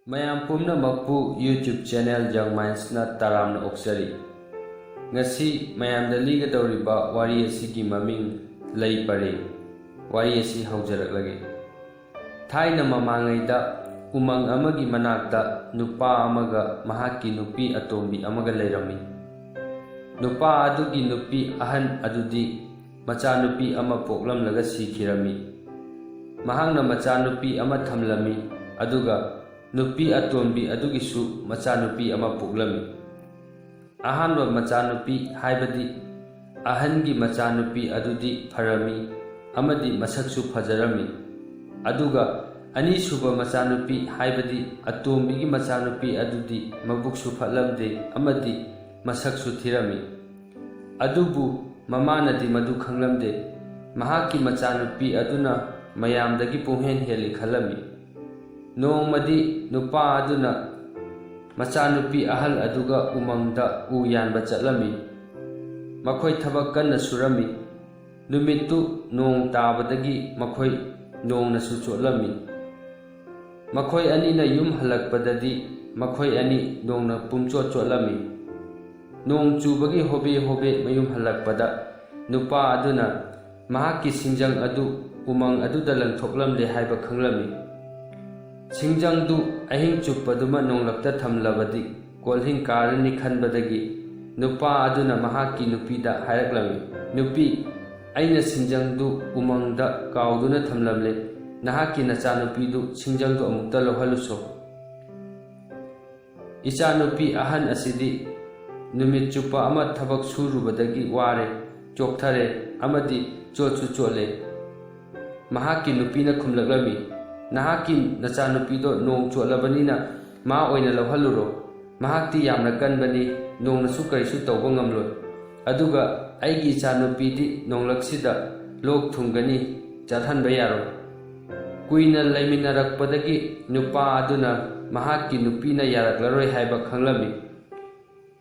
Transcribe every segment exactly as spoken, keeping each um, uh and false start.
ꯃꯌꯥꯝ ꯄꯨꯝꯅꯃꯛꯄꯨ YouTube channel Young Mindsꯅ ꯇꯔꯥꯝꯅ ꯑꯣꯛꯆꯔꯤ꯫ ꯉꯁꯤ ꯃꯌꯥꯝꯗ ꯂꯤꯒꯗꯧꯔꯤꯕ ꯋꯥꯔꯤ ꯑꯁꯤꯒꯤ ꯃꯃꯤꯡ ꯂꯩ ꯄꯔꯦꯡ꯫ ꯋꯥꯔꯤ ꯑꯁꯤ ꯍꯧꯖꯔꯛꯂꯒꯦ꯫ ꯊꯥꯏꯅ ꯃꯃꯥꯡꯉꯩꯗ ꯎꯃꯪ ꯑꯃꯒꯤ ꯃꯅꯥꯛꯇ ꯅꯨꯄꯥ ꯑꯃꯒ ꯃꯍꯥꯛꯀꯤ ꯅꯨꯄꯤ ꯑꯇꯣꯝꯕꯤ ꯑꯃꯒ ꯂꯩꯔꯝꯃꯤ꯫ ꯅꯨꯄꯥ ꯑꯗꯨꯒꯤ ꯅꯨꯄꯤ ꯑꯍꯟ ꯑꯗꯨꯗꯤ ꯃꯆꯥꯅꯨꯄꯤ ꯑꯃ ꯄꯣꯛꯂꯝꯂꯒ ꯁꯤꯈꯤꯔꯝꯃꯤ꯫ ꯃꯍꯥꯛꯅ ꯃꯆꯥꯅꯨꯄꯤ ꯑꯃ ꯊꯝꯂꯝꯃꯤ, ꯑꯗꯨꯒ ꯅꯨꯄꯤ ꯑꯇꯣꯝꯕꯤ ꯑꯗꯨꯒꯤꯁꯨ ꯃꯆꯥꯅꯨꯄꯤ ꯑꯃ ꯄꯣꯛꯂꯝꯃꯤ꯫ ꯑꯍꯥꯟꯕ ꯃꯆꯥꯅꯨꯄꯤ, ꯍꯥꯏꯕꯗꯤ ꯑꯍꯟꯒꯤ ꯃꯆꯥꯅꯨꯄꯤ ꯑꯗꯨꯗꯤ ꯐꯔꯝꯃꯤ ꯑꯃꯗꯤ ꯃꯁꯛꯁꯨ ꯐꯖꯔꯝꯃꯤ꯫ ꯑꯗꯨꯒ ꯑꯅꯤꯁꯨꯕ ꯃꯆꯥꯅꯨꯄꯤ, ꯍꯥꯏꯕꯗꯤ ꯑꯇꯣꯝꯕꯤꯒꯤ ꯃꯆꯥꯅꯨꯄꯤ ꯑꯗꯨꯗꯤ ꯃꯕꯨꯛꯁꯨ ꯐꯠꯂꯝꯗꯦ ꯑꯃꯗꯤ ꯃꯁꯛꯁꯨ ꯊꯤꯔꯝꯃꯤ꯫ ꯑꯗꯨꯕꯨ ꯃꯃꯥꯅꯗꯤ ꯃꯗꯨ ꯈꯪꯂꯝꯗꯦ꯫ ꯃꯍꯥꯛꯀꯤ ꯃꯆꯥꯅꯨꯄꯤ ꯑꯗꯨꯅ ꯃꯌꯥꯝꯗꯒꯤ ꯄꯨꯡꯍꯦꯟ ꯍꯦꯜꯂꯤ ꯈꯜꯂꯝꯃꯤ꯫ ꯅꯣꯡꯃꯗꯤ ꯅꯨꯄꯥ ꯑꯗꯨꯅ ꯃꯆꯥꯅꯨꯄꯤ ꯑꯍꯜ ꯑꯗꯨꯒ ꯎꯃꯪꯗ ꯎ ꯌꯥꯟꯕ ꯆꯠꯂꯝꯃꯤ꯫ ꯃꯈꯣꯏ ꯊꯕꯛ ꯀꯟꯅ ꯁꯨꯔꯝꯃꯤ꯫ ꯅꯨꯃꯤꯠꯇꯨ ꯅꯣꯡ ꯇꯥꯕꯗꯒꯤ ꯃꯈꯣꯏ ꯅꯣꯡꯅꯁꯨ ꯆꯣꯠꯂꯝꯃꯤ꯫ ꯃꯈꯣꯏ ꯑꯅꯤꯅ ꯌꯨꯝ ꯍꯜꯂꯛꯄꯗꯗꯤ ꯃꯈꯣꯏ ꯑꯅꯤ ꯅꯣꯡꯅ ꯄꯨꯝꯆꯣꯠ ꯆꯣꯠꯂꯝꯃꯤ꯫ ꯅꯣꯡ ꯆꯨꯕꯒꯤ ꯍꯣꯕꯦ ꯍꯣꯕꯦ ꯃꯌꯨꯝ ꯍꯜꯂꯛꯄꯗ ꯅꯨꯄꯥ ꯑꯗꯨꯅ ꯃꯍꯥꯛꯀꯤ ꯁꯤꯡꯖꯪ ꯑꯗꯨ ꯎꯃꯪ ꯑꯗꯨꯗ ꯂꯪꯊꯣꯛꯂꯝꯂꯦ ꯍꯥꯏꯕ ꯈꯪꯂꯝꯃꯤ꯫ ꯁꯤꯡꯖꯪꯗꯨ ꯑꯍꯤꯡ ꯆꯨꯞꯄꯗꯨꯃ ꯅꯣꯡꯂꯛꯇ ꯊꯝꯂꯕꯗꯤ ꯀꯣꯜꯍꯤꯡ ꯀꯥꯔꯅꯤ ꯈꯟꯕꯗꯒꯤ ꯅꯨꯄꯥ ꯑꯗꯨꯅ ꯃꯍꯥꯛꯀꯤ ꯅꯨꯄꯤꯗ ꯍꯥꯏꯔꯛꯂꯝꯃꯤ, "ꯅꯨꯄꯤ, ꯑꯩꯅ ꯁꯤꯡꯖꯪꯗꯨ ꯎꯃꯪꯗ ꯀꯥꯎꯗꯨꯅ ꯊꯝꯂꯝꯂꯦ꯫ ꯅꯍꯥꯛꯀꯤ ꯅꯆꯥꯅꯨꯄꯤꯗꯨ ꯁꯤꯡꯖꯪꯗꯨ ꯑꯃꯨꯛꯇ ꯂꯧꯍꯜꯂꯨꯁꯣ꯫" ꯏꯆꯥꯅꯨꯄꯤ ꯑꯍꯟ ꯑꯁꯤꯗꯤ ꯅꯨꯃꯤꯠ ꯆꯨꯞꯄ ꯑꯃ ꯊꯕꯛ ꯁꯨꯔꯨꯕꯗꯒꯤ ꯋꯥꯔꯦ, ꯆꯣꯛꯊꯔꯦ ꯑꯃꯗꯤ ꯆꯣꯠꯁꯨ ꯆꯣꯠꯂꯦ꯫ ꯃꯍꯥꯛꯀꯤ ꯅꯨꯄꯤꯅ ꯈꯨꯝꯂꯛꯂꯝꯃꯤ, "ꯅꯍꯥꯛꯀꯤ ꯅꯆꯥꯅꯨꯄꯤꯗꯣ ꯅꯣꯡ ꯆꯣꯠꯂꯕꯅꯤꯅ ꯃꯥ ꯑꯣꯏꯅ ꯂꯧꯍꯜꯂꯨꯔꯣ꯫ ꯃꯍꯥꯛꯇꯤ ꯌꯥꯝꯅ ꯀꯟꯕꯅꯤ, ꯅꯣꯡꯅꯁꯨ ꯀꯔꯤꯁꯨ ꯇꯧꯕ ꯉꯝꯂꯣꯏ꯫ ꯑꯗꯨꯒ ꯑꯩꯒꯤ ꯏꯆꯥꯅꯨꯄꯤꯗꯤ ꯅꯣꯡꯂꯛꯁꯤꯗ ꯂꯣꯛ ꯊꯨꯡꯒꯅꯤ, ꯆꯠꯍꯟꯕ ꯌꯥꯔꯣꯏ꯫" ꯀꯨꯏꯅ ꯂꯩꯃꯤꯟꯅꯔꯛꯄꯗꯒꯤ ꯅꯨꯄꯥ ꯑꯗꯨꯅ ꯃꯍꯥꯛꯀꯤ ꯅꯨꯄꯤꯅ ꯌꯥꯔꯛꯂꯔꯣꯏ ꯍꯥꯏꯕ ꯈꯪꯂꯝꯃꯤ꯫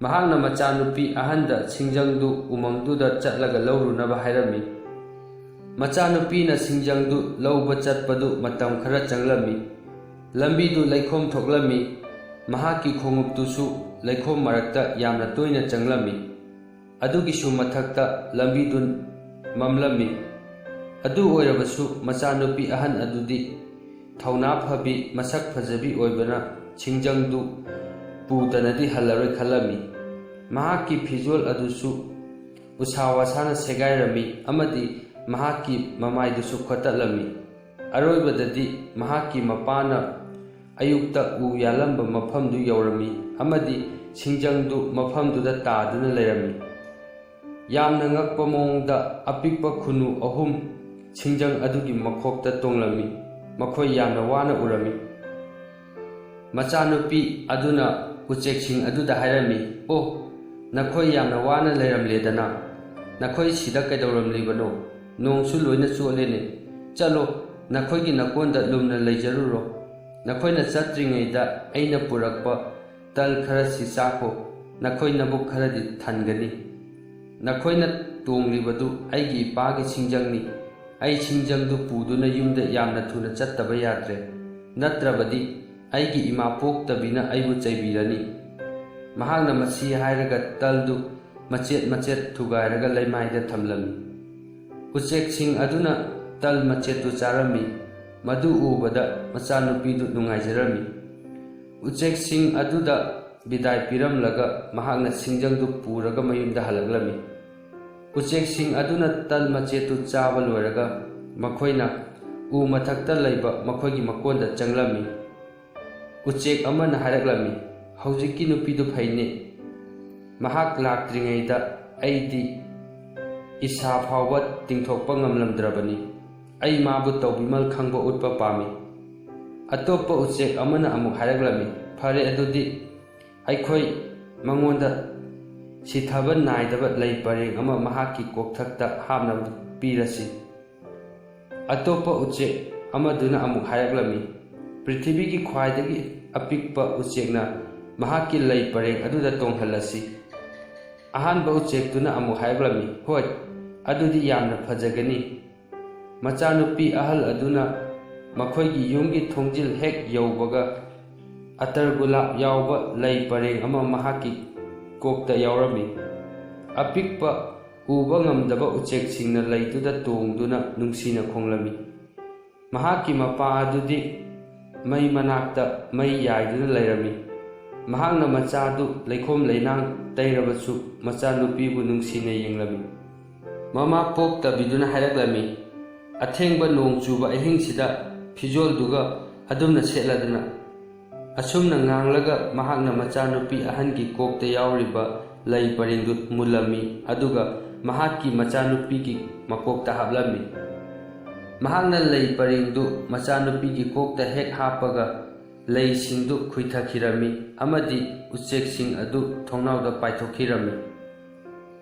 ꯃꯍꯥꯛꯅ ꯃꯆꯥꯅꯨꯄꯤ ꯑꯍꯟꯗ ꯁꯤꯡꯖꯪꯗꯨ ꯎꯃꯪꯗꯨꯗ ꯆꯠꯂꯒ ꯂꯧꯔꯨꯅꯕ ꯍꯥꯏꯔꯝꯃꯤ꯫ ꯃꯆꯥꯅꯨꯄꯤꯅ ꯁꯤꯡꯖꯪꯗꯨ ꯂꯧꯕ ꯆꯠꯄꯗꯨ ꯃꯇꯝ ꯈꯔ ꯆꯪꯂꯝꯃꯤ꯫ ꯂꯝꯕꯤꯗꯨ ꯂꯩꯈꯣꯝ ꯊꯣꯛꯂꯝꯃꯤ꯫ ꯃꯍꯥꯛꯀꯤ ꯈꯣꯡꯎꯞꯇꯨꯁꯨ ꯂꯩꯈꯣꯝ ꯃꯔꯛꯇ ꯌꯥꯝꯅ ꯇꯣꯏꯅ ꯆꯪꯂꯝꯃꯤ꯫ ꯑꯗꯨꯒꯤꯁꯨ ꯃꯊꯛꯇ ꯂꯝꯕꯤꯗꯨ ꯃꯝꯂꯝꯃꯤ꯫ ꯑꯗꯨ ꯑꯣꯏꯔꯕꯁꯨ ꯃꯆꯥꯅꯨꯄꯤ ꯑꯍꯟ ꯑꯗꯨꯗꯤ ꯊꯧꯅꯥ ꯐꯕꯤ, ꯃꯁꯛ ꯐꯖꯕꯤ ꯑꯣꯏꯕꯅ ꯁꯤꯡꯖꯪꯗꯨ ꯄꯨꯗꯅꯗꯤ ꯍꯜꯂꯔꯣꯏ ꯈꯜꯂꯝꯃꯤ꯫ ꯃꯍꯥꯛꯀꯤ ꯐꯤꯖꯣꯜ ꯑꯗꯨꯁꯨ ꯎꯁꯥ ꯋꯥꯁꯥꯅ ꯁꯦꯒꯥꯏꯔꯝꯃꯤ ꯑꯃꯗꯤ ꯃꯍꯥꯛꯀꯤ ꯃꯃꯥꯏꯗꯨꯁꯨ ꯈꯣꯠꯇꯠꯂꯝꯃꯤ꯫ ꯑꯔꯣꯏꯕꯗꯗꯤ ꯃꯍꯥꯛꯀꯤ ꯃꯄꯥꯅ ꯑꯌꯨꯛꯇ ꯎ ꯌꯥꯜꯂꯝꯕ ꯃꯐꯝꯗꯨ ꯌꯧꯔꯝꯃꯤ ꯑꯃꯗꯤ ꯁꯤꯡꯖꯪꯗꯨ ꯃꯐꯝꯗꯨꯗ ꯇꯥꯗꯨꯅ ꯂꯩꯔꯝꯃꯤ꯫ ꯌꯥꯝꯅ ꯉꯛꯄ ꯃꯑꯣꯡꯗ ꯑꯄꯤꯛꯄ ꯈꯨꯅꯨ ꯑꯍꯨꯝ ꯁꯤꯡꯖꯪ ꯑꯗꯨꯒꯤ ꯃꯈꯣꯛꯇ ꯇꯣꯡꯂꯝꯃꯤ꯫ ꯃꯈꯣꯏ ꯌꯥꯝꯅ ꯋꯥꯅ ꯎꯔꯝꯃꯤ꯫ ꯃꯆꯥꯅꯨꯄꯤ ꯑꯗꯨꯅ ꯎꯆꯦꯛꯁꯤꯡ ꯑꯗꯨꯗ ꯍꯥꯏꯔꯝꯃꯤ, "ꯑꯣ, ꯅꯈꯣꯏ ꯌꯥꯝꯅ ꯋꯥꯅ ꯂꯩꯔꯝꯂꯦꯗꯅ꯫ ꯅꯈꯣꯏ ꯁꯤꯗ ꯀꯩꯗꯧꯔꯝꯂꯤꯕꯅꯣ? ꯅꯣꯡꯁꯨ ꯂꯣꯏꯅ ꯆꯣꯠꯂꯦꯅꯦ꯫ ꯆꯠꯂꯣ, ꯅꯈꯣꯏꯒꯤ ꯅꯀꯣꯟꯗ ꯂꯨꯝꯅ ꯂꯩꯖꯔꯨꯔꯣ꯫ ꯅꯈꯣꯏꯅ ꯆꯠꯇ꯭ꯔꯤꯉꯩꯗ ꯑꯩꯅ ꯄꯨꯔꯛꯄ ꯇꯜ ꯈꯔꯁꯤ ꯆꯥꯈꯣ꯫ ꯅꯈꯣꯏ ꯅꯕꯨꯛ ꯈꯔꯗꯤ ꯊꯟꯒꯅꯤ꯫ ꯅꯈꯣꯏꯅ ꯇꯣꯡꯂꯤꯕꯗꯨ ꯑꯩꯒꯤ ꯏꯄꯥꯒꯤ ꯁꯤꯡꯖꯪꯅꯤ꯫ ꯑꯩ ꯁꯤꯡꯖꯪꯗꯨ ꯄꯨꯗꯨꯅ ꯌꯨꯝꯗ ꯌꯥꯝꯅ ꯊꯨꯅ ꯆꯠꯇꯕ ꯌꯥꯗ꯭ꯔꯦ꯫ ꯅꯠꯇ꯭ꯔꯕꯗꯤ ꯑꯩꯒꯤ ꯏꯃꯥ ꯄꯣꯛꯇꯕꯤꯅ ꯑꯩꯕꯨ ꯆꯩꯕꯤꯔꯅꯤ꯫" ꯃꯍꯥꯛꯅ ꯃꯁꯤ ꯍꯥꯏꯔꯒ ꯇꯜꯗꯨ ꯃꯆꯦꯠ ꯃꯆꯦꯠ ꯊꯨꯒꯥꯏꯔꯒ ꯂꯩꯃꯥꯏꯗ ꯊꯝꯂꯝꯃꯤ꯫ ꯎꯆꯦꯛꯁꯤꯡ ꯑꯗꯨꯅ ꯇꯜ ꯃꯆꯦꯠꯇꯨ ꯆꯥꯔꯝꯃꯤ꯫ ꯃꯗꯨ ꯎꯕꯗ ꯃꯆꯥꯅꯨꯄꯤꯗꯨ ꯅꯨꯡꯉꯥꯏꯖꯔꯝꯃꯤ꯫ ꯎꯆꯦꯛꯁꯤꯡ ꯑꯗꯨꯗ ꯕꯤꯗꯥꯏ ꯄꯤꯔꯝꯂꯒ ꯃꯍꯥꯛꯅ ꯁꯤꯡꯖꯪꯗꯨ ꯄꯨꯔꯒ ꯃꯌꯨꯝꯗ ꯍꯜꯂꯛꯂꯝꯃꯤ꯫ ꯎꯆꯦꯛꯁꯤꯡ ꯑꯗꯨꯅ ꯇꯜ ꯃꯆꯦꯠꯇꯨ ꯆꯥꯕ ꯂꯣꯏꯔꯒ ꯃꯈꯣꯏꯅ ꯎ ꯃꯊꯛꯇ ꯂꯩꯕ ꯃꯈꯣꯏꯒꯤ ꯃꯀꯣꯟꯗ ꯆꯪꯂꯝꯃꯤ꯫ ꯎꯆꯦꯛ ꯑꯃꯅ ꯍꯥꯏꯔꯛꯂꯝꯃꯤ, "ꯍꯧꯖꯤꯛꯀꯤ ꯅꯨꯄꯤꯗꯨ ꯐꯩꯅꯦ꯫ ꯃꯍꯥꯛ ꯂꯥꯛꯇ꯭ꯔꯤꯉꯩꯗ ꯑꯩꯗꯤ ꯏꯁꯥ ꯐꯥꯎꯕ ꯇꯤꯡꯊꯣꯛꯄ ꯉꯝꯂꯝꯗ꯭ꯔꯕꯅꯤ꯫ ꯑꯩ ꯃꯥꯕꯨ ꯇꯧꯕꯤꯃꯜ ꯈꯪꯕ ꯎꯠꯄ ꯄꯥꯝꯃꯤ꯫" ꯑꯇꯣꯞꯄ ꯎꯆꯦꯛ ꯑꯃꯅ ꯑꯃꯨꯛ ꯍꯥꯏꯔꯛꯂꯝꯃꯤ, "ꯐꯔꯦ, ꯑꯗꯨꯗꯤ ꯑꯩꯈꯣꯏ ꯃꯉꯣꯟꯗ ꯁꯤꯊꯕ ꯅꯥꯏꯗꯕ ꯂꯩ ꯄꯔꯦꯡ ꯑꯃ ꯃꯍꯥꯛꯀꯤ ꯀꯣꯛꯊꯛꯇ ꯍꯥꯞꯅꯕ ꯄꯤꯔꯁꯤ꯫" ꯑꯇꯣꯞꯄ ꯎꯆꯦꯛ ꯑꯃꯗꯨꯅ ꯑꯃꯨꯛ ꯍꯥꯏꯔꯛꯂꯝꯃꯤ, "ꯄ꯭ꯔꯤꯊꯤꯕꯤꯒꯤ ꯈ꯭ꯋꯥꯏꯗꯒꯤ ꯑꯄꯤꯛꯄ ꯎꯆꯦꯛꯅ ꯃꯍꯥꯛꯀꯤ ꯂꯩ ꯄꯔꯦꯡ ꯑꯗꯨꯗ ꯇꯣꯡꯍꯜꯂꯁꯤ꯫" ꯑꯍꯥꯟꯕ ꯎꯆꯦꯛꯇꯨꯅ ꯑꯃꯨꯛ ꯍꯥꯏꯔꯛꯂꯝꯃꯤ, "ꯍꯣꯏ, ꯑꯗꯨꯗꯤ ꯌꯥꯝꯅ ꯐꯖꯒꯅꯤ꯫" ꯃꯆꯥꯅꯨꯄꯤ ꯑꯍꯜ ꯑꯗꯨꯅ ꯃꯈꯣꯏꯒꯤ ꯌꯨꯝꯒꯤ ꯊꯣꯡꯖꯤꯜ ꯍꯦꯛ ꯌꯧꯕꯒ, ꯑꯇꯔ ꯒꯨꯂꯥꯞ ꯌꯥꯎꯕ ꯂꯩ ꯄꯔꯦꯡ ꯑꯃ ꯃꯍꯥꯛꯀꯤ ꯀꯣꯛꯇ ꯌꯥꯎꯔꯝꯃꯤ꯫ ꯑꯄꯤꯛꯄ, ꯎꯕ ꯉꯝꯗꯕ ꯎꯆꯦꯛꯁꯤꯡꯅ ꯂꯩꯗꯨꯗ ꯇꯣꯡꯗꯨꯅ ꯅꯨꯡꯁꯤꯅ ꯈꯣꯡꯂꯝꯃꯤ꯫ ꯃꯍꯥꯛꯀꯤ ꯃꯄꯥ ꯑꯗꯨꯗꯤ ꯃꯩ ꯃꯅꯥꯛꯇ ꯃꯩ ꯌꯥꯏꯗꯨꯅ ꯂꯩꯔꯝꯃꯤ꯫ ꯃꯍꯥꯛꯅ ꯃꯆꯥꯗꯨ ꯂꯩꯈꯣꯝ ꯂꯩꯅꯥꯡ ꯇꯩꯔꯕꯁꯨ, ꯃꯆꯥꯅꯨꯄꯤꯕꯨ ꯅꯨꯡꯁꯤꯅ ꯌꯦꯡꯂꯝꯃꯤ꯫ ꯃꯃꯥ ꯄꯣꯛꯇꯕꯤꯗꯨꯅ ꯍꯥꯏꯔꯛꯂꯝꯃꯤ, "ꯑꯊꯦꯡꯕ ꯅꯣꯡ ꯆꯨꯕ ꯑꯍꯤꯡꯁꯤꯗ ꯐꯤꯖꯣꯜꯗꯨꯒ ꯑꯗꯨꯝꯅ ꯁꯦꯠꯂꯗꯅ?" ꯑꯁꯨꯝꯅ ꯉꯥꯡꯂꯒ ꯃꯍꯥꯛꯅ ꯃꯆꯥꯅꯨꯄꯤ ꯑꯍꯟꯒꯤ ꯀꯣꯛꯇ ꯌꯥꯎꯔꯤꯕ ꯂꯩ ꯄꯔꯦꯡꯗꯨ ꯃꯨꯜꯂꯝꯃꯤ, ꯑꯗꯨꯒ ꯃꯍꯥꯛꯀꯤ ꯃꯆꯥꯅꯨꯄꯤꯒꯤ ꯃꯀꯣꯛꯇ ꯍꯥꯞꯂꯝꯃꯤ꯫ ꯃꯍꯥꯛꯅ ꯂꯩ ꯄꯔꯦꯡꯗꯨ ꯃꯆꯥꯅꯨꯄꯤꯒꯤ ꯀꯣꯛꯇ ꯍꯦꯛ ꯍꯥꯞꯄꯒ, ꯂꯩꯁꯤꯡꯗꯨ ꯈꯨꯏꯊꯈꯤꯔꯝꯃꯤ ꯑꯃꯗꯤ ꯎꯆꯦꯛꯁꯤꯡ ꯑꯗꯨ ꯊꯣꯡꯅꯥꯎꯗ ꯄꯥꯏꯊꯣꯛꯈꯤꯔꯝꯃꯤ꯫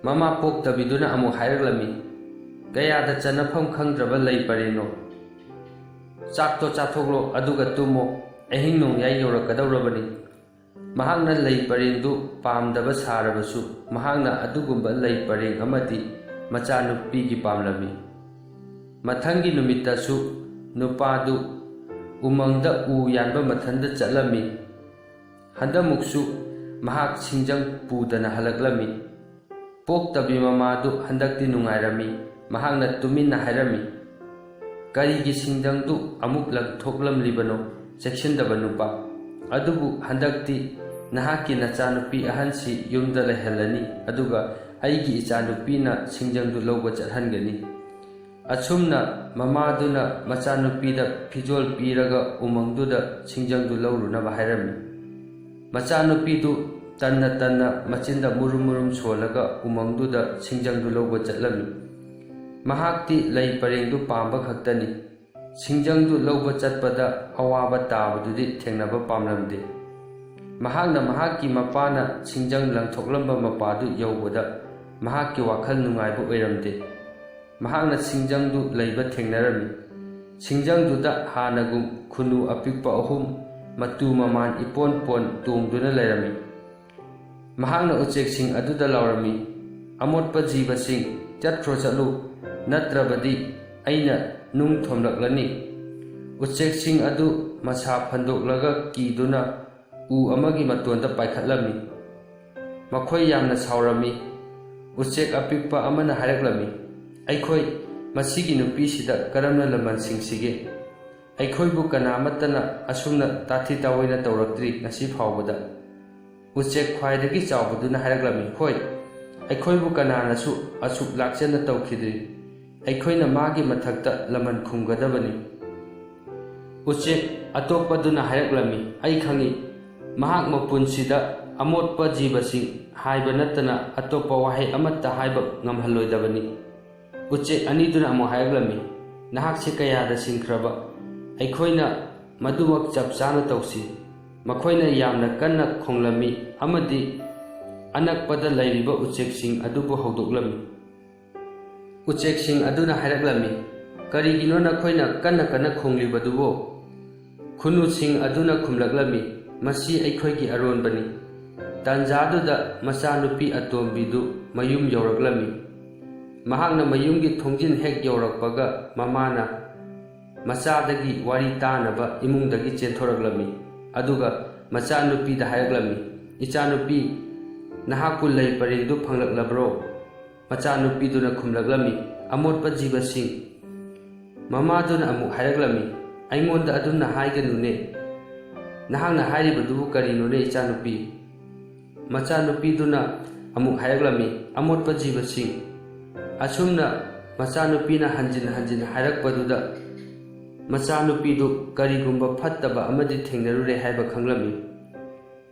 ꯃꯃꯥ ꯄꯣꯛꯇꯕꯤꯗꯨꯅ ꯑꯃꯨꯛ ꯍꯥꯏꯔꯛꯂꯝꯃꯤ, "ꯀꯌꯥꯗ ꯆꯟꯅꯐꯝ ꯈꯪꯗ꯭ꯔꯕ ꯂꯩ ꯄꯔꯦꯡꯅꯣ! ꯆꯥꯛꯇꯣ ꯆꯥꯊꯣꯛꯂꯣ, ꯑꯗꯨꯒ ꯇꯨꯝꯃꯣ꯫ ꯑꯍꯤꯡ ꯅꯣꯡꯌꯥꯏ ꯌꯧꯔꯛꯀꯗꯧꯔꯕꯅꯤ꯫" ꯃꯍꯥꯛꯅ ꯂꯩ ꯄꯔꯦꯡꯗꯨ ꯄꯥꯝꯗꯕ ꯁꯥꯔꯕꯁꯨ, ꯃꯍꯥꯛꯅ ꯑꯗꯨꯒꯨꯝꯕ ꯂꯩ ꯄꯔꯦꯡ ꯑꯃꯗꯤ ꯃꯆꯥꯅꯨꯄꯤꯒꯤ ꯄꯥꯝꯂꯝꯃꯤ꯫ ꯃꯊꯪꯒꯤ ꯅꯨꯃꯤꯠꯇꯁꯨ ꯅꯨꯄꯥꯗꯨ ꯎꯃꯪꯗ ꯎ ꯌꯥꯟꯕ ꯃꯊꯟꯇ ꯆꯠꯂꯝꯃꯤ꯫ ꯍꯟꯗꯛꯃꯨꯛꯁꯨ ꯃꯍꯥꯛ ꯁꯤꯡꯖꯪ ꯄꯨꯗꯅ ꯍꯜꯂꯛꯂꯝꯃꯤ꯫ ꯄꯣꯛꯇꯕꯤ ꯃꯃꯥꯗꯨ ꯍꯟꯗꯛꯇꯤ ꯅꯨꯡꯉꯥꯏꯔꯝꯃꯤ꯫ ꯃꯍꯥꯛꯅ ꯇꯨꯃꯤꯟꯅ ꯍꯥꯏꯔꯝꯃꯤ, "ꯀꯔꯤꯒꯤ ꯁꯤꯡꯖꯪꯗꯨ ꯑꯃꯨꯛ ꯂꯪꯊꯣꯛꯂꯝꯂꯤꯕꯅꯣ, ꯆꯦꯛꯁꯤꯟꯗꯕ ꯅꯨꯄꯥ? ꯑꯗꯨꯕꯨ ꯍꯟꯗꯛꯇꯤ ꯅꯍꯥꯛꯀꯤ ꯅꯆꯥꯅꯨꯄꯤ ꯑꯍꯟꯁꯤ ꯌꯨꯝꯗ ꯂꯩꯍꯜꯂꯅꯤ, ꯑꯗꯨꯒ ꯑꯩꯒꯤ ꯏꯆꯥꯅꯨꯄꯤꯅ ꯁꯤꯡꯖꯪꯗꯨ ꯂꯧꯕ ꯆꯠꯍꯟꯒꯅꯤ꯫" ꯑꯁꯨꯝꯅ ꯃꯃꯥꯗꯨꯅ ꯃꯆꯥꯅꯨꯄꯤꯗ ꯐꯤꯖꯣꯜ ꯄꯤꯔꯒ ꯎꯃꯪꯗꯨꯗ ꯁꯤꯡꯖꯪꯗꯨ ꯂꯧꯔꯨꯅꯕ ꯍꯥꯏꯔꯝꯃꯤ꯫ ꯃꯆꯥꯅꯨꯄꯤꯗꯨ ꯇꯟꯅ ꯇꯟꯅ ꯃꯆꯤꯟꯗ ꯃꯨꯔꯨꯝ ꯃꯨꯔꯨꯝ ꯁꯣꯜꯂꯒ ꯎꯃꯪꯗꯨꯗ ꯁꯤꯡꯖꯪꯗꯨ ꯂꯧꯕ ꯆꯠꯂꯝꯃꯤ꯫ ꯃꯍꯥꯛꯇꯤ ꯂꯩ ꯄꯔꯦꯡꯗꯨ ꯄꯥꯝꯕ ꯈꯛꯇꯅꯤ꯫ ꯁꯤꯡꯖꯪꯗꯨ ꯂꯧꯕ ꯆꯠꯄꯗ ꯑꯋꯥꯕ ꯇꯥꯕꯗꯨꯗꯤ ꯊꯦꯡꯅꯕ ꯄꯥꯝꯂꯝꯗꯦ꯫ ꯃꯍꯥꯛꯅ ꯃꯍꯥꯛꯀꯤ ꯃꯄꯥꯅ ꯁꯤꯡꯖꯪ ꯂꯪꯊꯣꯛꯂꯝꯕ ꯃꯄꯥꯗꯨ ꯌꯧꯕꯗ ꯃꯍꯥꯛꯀꯤ ꯋꯥꯈꯜ ꯅꯨꯡꯉꯥꯏꯕ ꯑꯣꯏꯔꯝꯗꯦ꯫ ꯃꯍꯥꯛꯅ ꯁꯤꯡꯖꯪꯗꯨ ꯂꯩꯕ ꯊꯦꯡꯅꯔꯝꯃꯤ꯫ ꯁꯤꯡꯖꯪꯗꯨꯗ ꯍꯥꯟꯅꯒꯨꯝ ꯈꯨꯅꯨ ꯑꯄꯤꯛꯄ ꯑꯍꯨꯝ, ꯃꯇꯨ ꯃꯃꯥꯟ ꯏꯄꯣꯟ ꯄꯣꯟ, ꯇꯣꯡꯗꯨꯅ ꯂꯩꯔꯝꯃꯤ꯫ ꯃꯍꯥꯛꯅ ꯎꯆꯦꯛꯁꯤꯡ ꯑꯗꯨꯗ ꯂꯥꯎꯔꯝꯃꯤ, "ꯑꯃꯣꯠꯄ ꯖꯤꯕꯁꯤꯡ, ꯆꯠꯈ꯭ꯔꯣ ꯆꯠꯂꯨ, ꯅꯠꯇ꯭ꯔꯕꯗꯤ ꯑꯩꯅ ꯅꯨꯡ ꯊꯣꯝꯂꯛꯂꯅꯤ꯫" ꯎꯆꯦꯛꯁꯤꯡ ꯑꯗꯨ ꯃꯁꯥ ꯐꯟꯗꯣꯛꯂꯒ ꯀꯤꯗꯨꯅ ꯎ ꯑꯃꯒꯤ ꯃꯇꯣꯟꯗ ꯄꯥꯏꯈꯠꯂꯝꯃꯤ꯫ ꯃꯈꯣꯏ ꯌꯥꯝꯅ ꯁꯥꯎꯔꯝꯃꯤ꯫ ꯎꯆꯦꯛ ꯑꯄꯤꯛꯄ ꯑꯃꯅ ꯍꯥꯏꯔꯛꯂꯝꯃꯤ, "ꯑꯩꯈꯣꯏ ꯃꯁꯤꯒꯤ ꯅꯨꯄꯤꯁꯤꯗ ꯀꯔꯝꯅ ꯂꯃꯟ ꯁꯤꯡꯁꯤꯒꯦ? ꯑꯩꯈꯣꯏꯕꯨ ꯀꯅꯥꯃꯠꯇꯅ ꯑꯁꯨꯝꯅ ꯇꯥꯊꯤ ꯇꯥꯑꯣꯏꯅ ꯇꯧꯔꯛꯇ꯭ꯔꯤ ꯉꯁꯤ ꯐꯥꯎꯕꯗ꯫" ꯎꯆꯦꯛ ꯈ꯭ꯋꯥꯏꯗꯒꯤ ꯆꯥꯎꯕꯗꯨꯅ ꯍꯥꯏꯔꯛꯂꯝꯃꯤ, "ꯍꯣꯏ, ꯑꯩꯈꯣꯏꯕꯨ ꯀꯅꯥꯅꯁꯨ ꯑꯁꯨꯛ ꯂꯥꯛꯆꯅ ꯇꯧꯈꯤꯗ꯭ꯔꯤ꯫ ꯑꯩꯈꯣꯏꯅ ꯃꯥꯒꯤ ꯃꯊꯛꯇ ꯂꯃꯟ ꯈꯨꯝꯒꯗꯕꯅꯤ꯫" ꯎꯆꯦꯛ ꯑꯇꯣꯞꯄꯗꯨꯅ ꯍꯥꯏꯔꯛꯂꯝꯃꯤ, "ꯑꯩ ꯈꯪꯏ, ꯃꯍꯥꯛ ꯃꯄꯨꯟꯁꯤꯗ ꯑꯃꯣꯠꯄ ꯖꯤꯕꯁꯤꯡ ꯍꯥꯏꯕ ꯅꯠꯇꯅ ꯑꯇꯣꯞꯄ ꯋꯥꯍꯩ ꯑꯃꯠꯇ ꯍꯥꯏꯕ ꯉꯝꯍꯜꯂꯣꯏꯗꯕꯅꯤ꯫" ꯎꯆꯦꯛ ꯑꯅꯤꯗꯨꯅ ꯑꯃꯨꯛ ꯍꯥꯏꯔꯛꯂꯝꯃꯤ, "ꯅꯍꯥꯛꯁꯦ ꯀꯌꯥꯗ ꯁꯤꯡꯈ꯭ꯔꯕ? ꯑꯩꯈꯣꯏꯅ ꯃꯗꯨꯃꯛ ꯆꯞ ꯆꯥꯅ ꯇꯧꯁꯤ꯫" ꯃꯈꯣꯏꯅ ꯌꯥꯝꯅ ꯀꯟꯅ ꯈꯣꯡꯂꯝꯃꯤ ꯑꯃꯗꯤ ꯑꯅꯛꯄꯗ ꯂꯩꯔꯤꯕ ꯎꯆꯦꯛꯁꯤꯡ ꯑꯗꯨꯕꯨ ꯍꯧꯗꯣꯛꯂꯝꯃꯤ꯫ ꯎꯆꯦꯛꯁꯤꯡ ꯑꯗꯨꯅ ꯍꯥꯏꯔꯛꯂꯝꯃꯤ, "ꯀꯔꯤꯒꯤꯅꯣ ꯅꯈꯣꯏꯅ ꯀꯟꯅ ꯀꯟꯅ ꯈꯣꯡꯂꯤꯕꯗꯨꯕꯣ?" ꯈꯨꯅꯨꯁꯤꯡ ꯑꯗꯨꯅ ꯈꯨꯝꯂꯛꯂꯝꯃꯤ, "ꯃꯁꯤ ꯑꯩꯈꯣꯏꯒꯤ ꯑꯔꯣꯟꯕꯅꯤ꯫" ꯇꯥꯟꯖꯥꯗꯨꯗ ꯃꯆꯥꯅꯨꯄꯤ ꯑꯇꯣꯝꯕꯤꯗꯨ ꯃꯌꯨꯝ ꯌꯧꯔꯛꯂꯝꯃꯤ꯫ ꯃꯍꯥꯛꯅ ꯃꯌꯨꯝꯒꯤ ꯊꯣꯡꯖꯤꯟ ꯍꯦꯛ ꯌꯧꯔꯛꯄꯒ ꯃꯃꯥꯅ ꯃꯆꯥꯗꯒꯤ ꯋꯥꯔꯤ ꯇꯥꯅꯕ ꯏꯃꯨꯡꯗꯒꯤ ꯆꯦꯟꯊꯣꯔꯛꯂꯝꯃꯤ꯫ ꯑꯗꯨꯒ ꯃꯆꯥꯅꯨꯄꯤꯗ ꯍꯥꯏꯔꯛꯂꯝꯃꯤ, "ꯏꯆꯥꯅꯨꯄꯤ, ꯅꯍꯥꯛꯄꯨ ꯂꯩ ꯄꯔꯦꯡꯗꯨ ꯐꯪꯂꯛꯂꯕ꯭ꯔꯣ?" ꯃꯆꯥꯅꯨꯄꯤꯗꯨꯅ ꯈꯨꯝꯂꯛꯂꯝꯃꯤ, "ꯑꯃꯣꯠꯄ ꯖꯤꯕꯁꯤꯡ꯫" ꯃꯃꯥꯗꯨꯅ ꯑꯃꯨꯛ ꯍꯥꯏꯔꯛꯂꯝꯃꯤ, "ꯑꯩꯉꯣꯟꯗ ꯑꯗꯨꯝꯅ ꯍꯥꯏꯒꯅꯨꯅꯦ꯫ ꯅꯍꯥꯛꯅ ꯍꯥꯏꯔꯤꯕꯗꯨꯕꯨ ꯀꯔꯤꯅꯣꯅꯦ, ꯏꯆꯥꯅꯨꯄꯤ?" ꯃꯆꯥꯅꯨꯄꯤꯗꯨꯅ ꯑꯃꯨꯛ ꯍꯥꯏꯔꯛꯂꯝꯃꯤ, "ꯑꯃꯣꯠꯄ ꯖꯤꯕꯁꯤꯡ꯫" ꯑꯁꯨꯝꯅ ꯃꯆꯥꯅꯨꯄꯤꯅ ꯍꯟꯖꯤꯟ ꯍꯟꯖꯤꯟ ꯍꯥꯏꯔꯛꯄꯗꯨꯗ ꯃꯆꯥꯅꯨꯄꯤꯗꯨ ꯀꯔꯤꯒꯨꯝꯕ ꯐꯠꯇꯕ ꯑꯃꯗꯤ ꯊꯦꯡꯅꯔꯨꯔꯦ ꯍꯥꯏꯕ ꯈꯪꯂꯝꯃꯤ꯫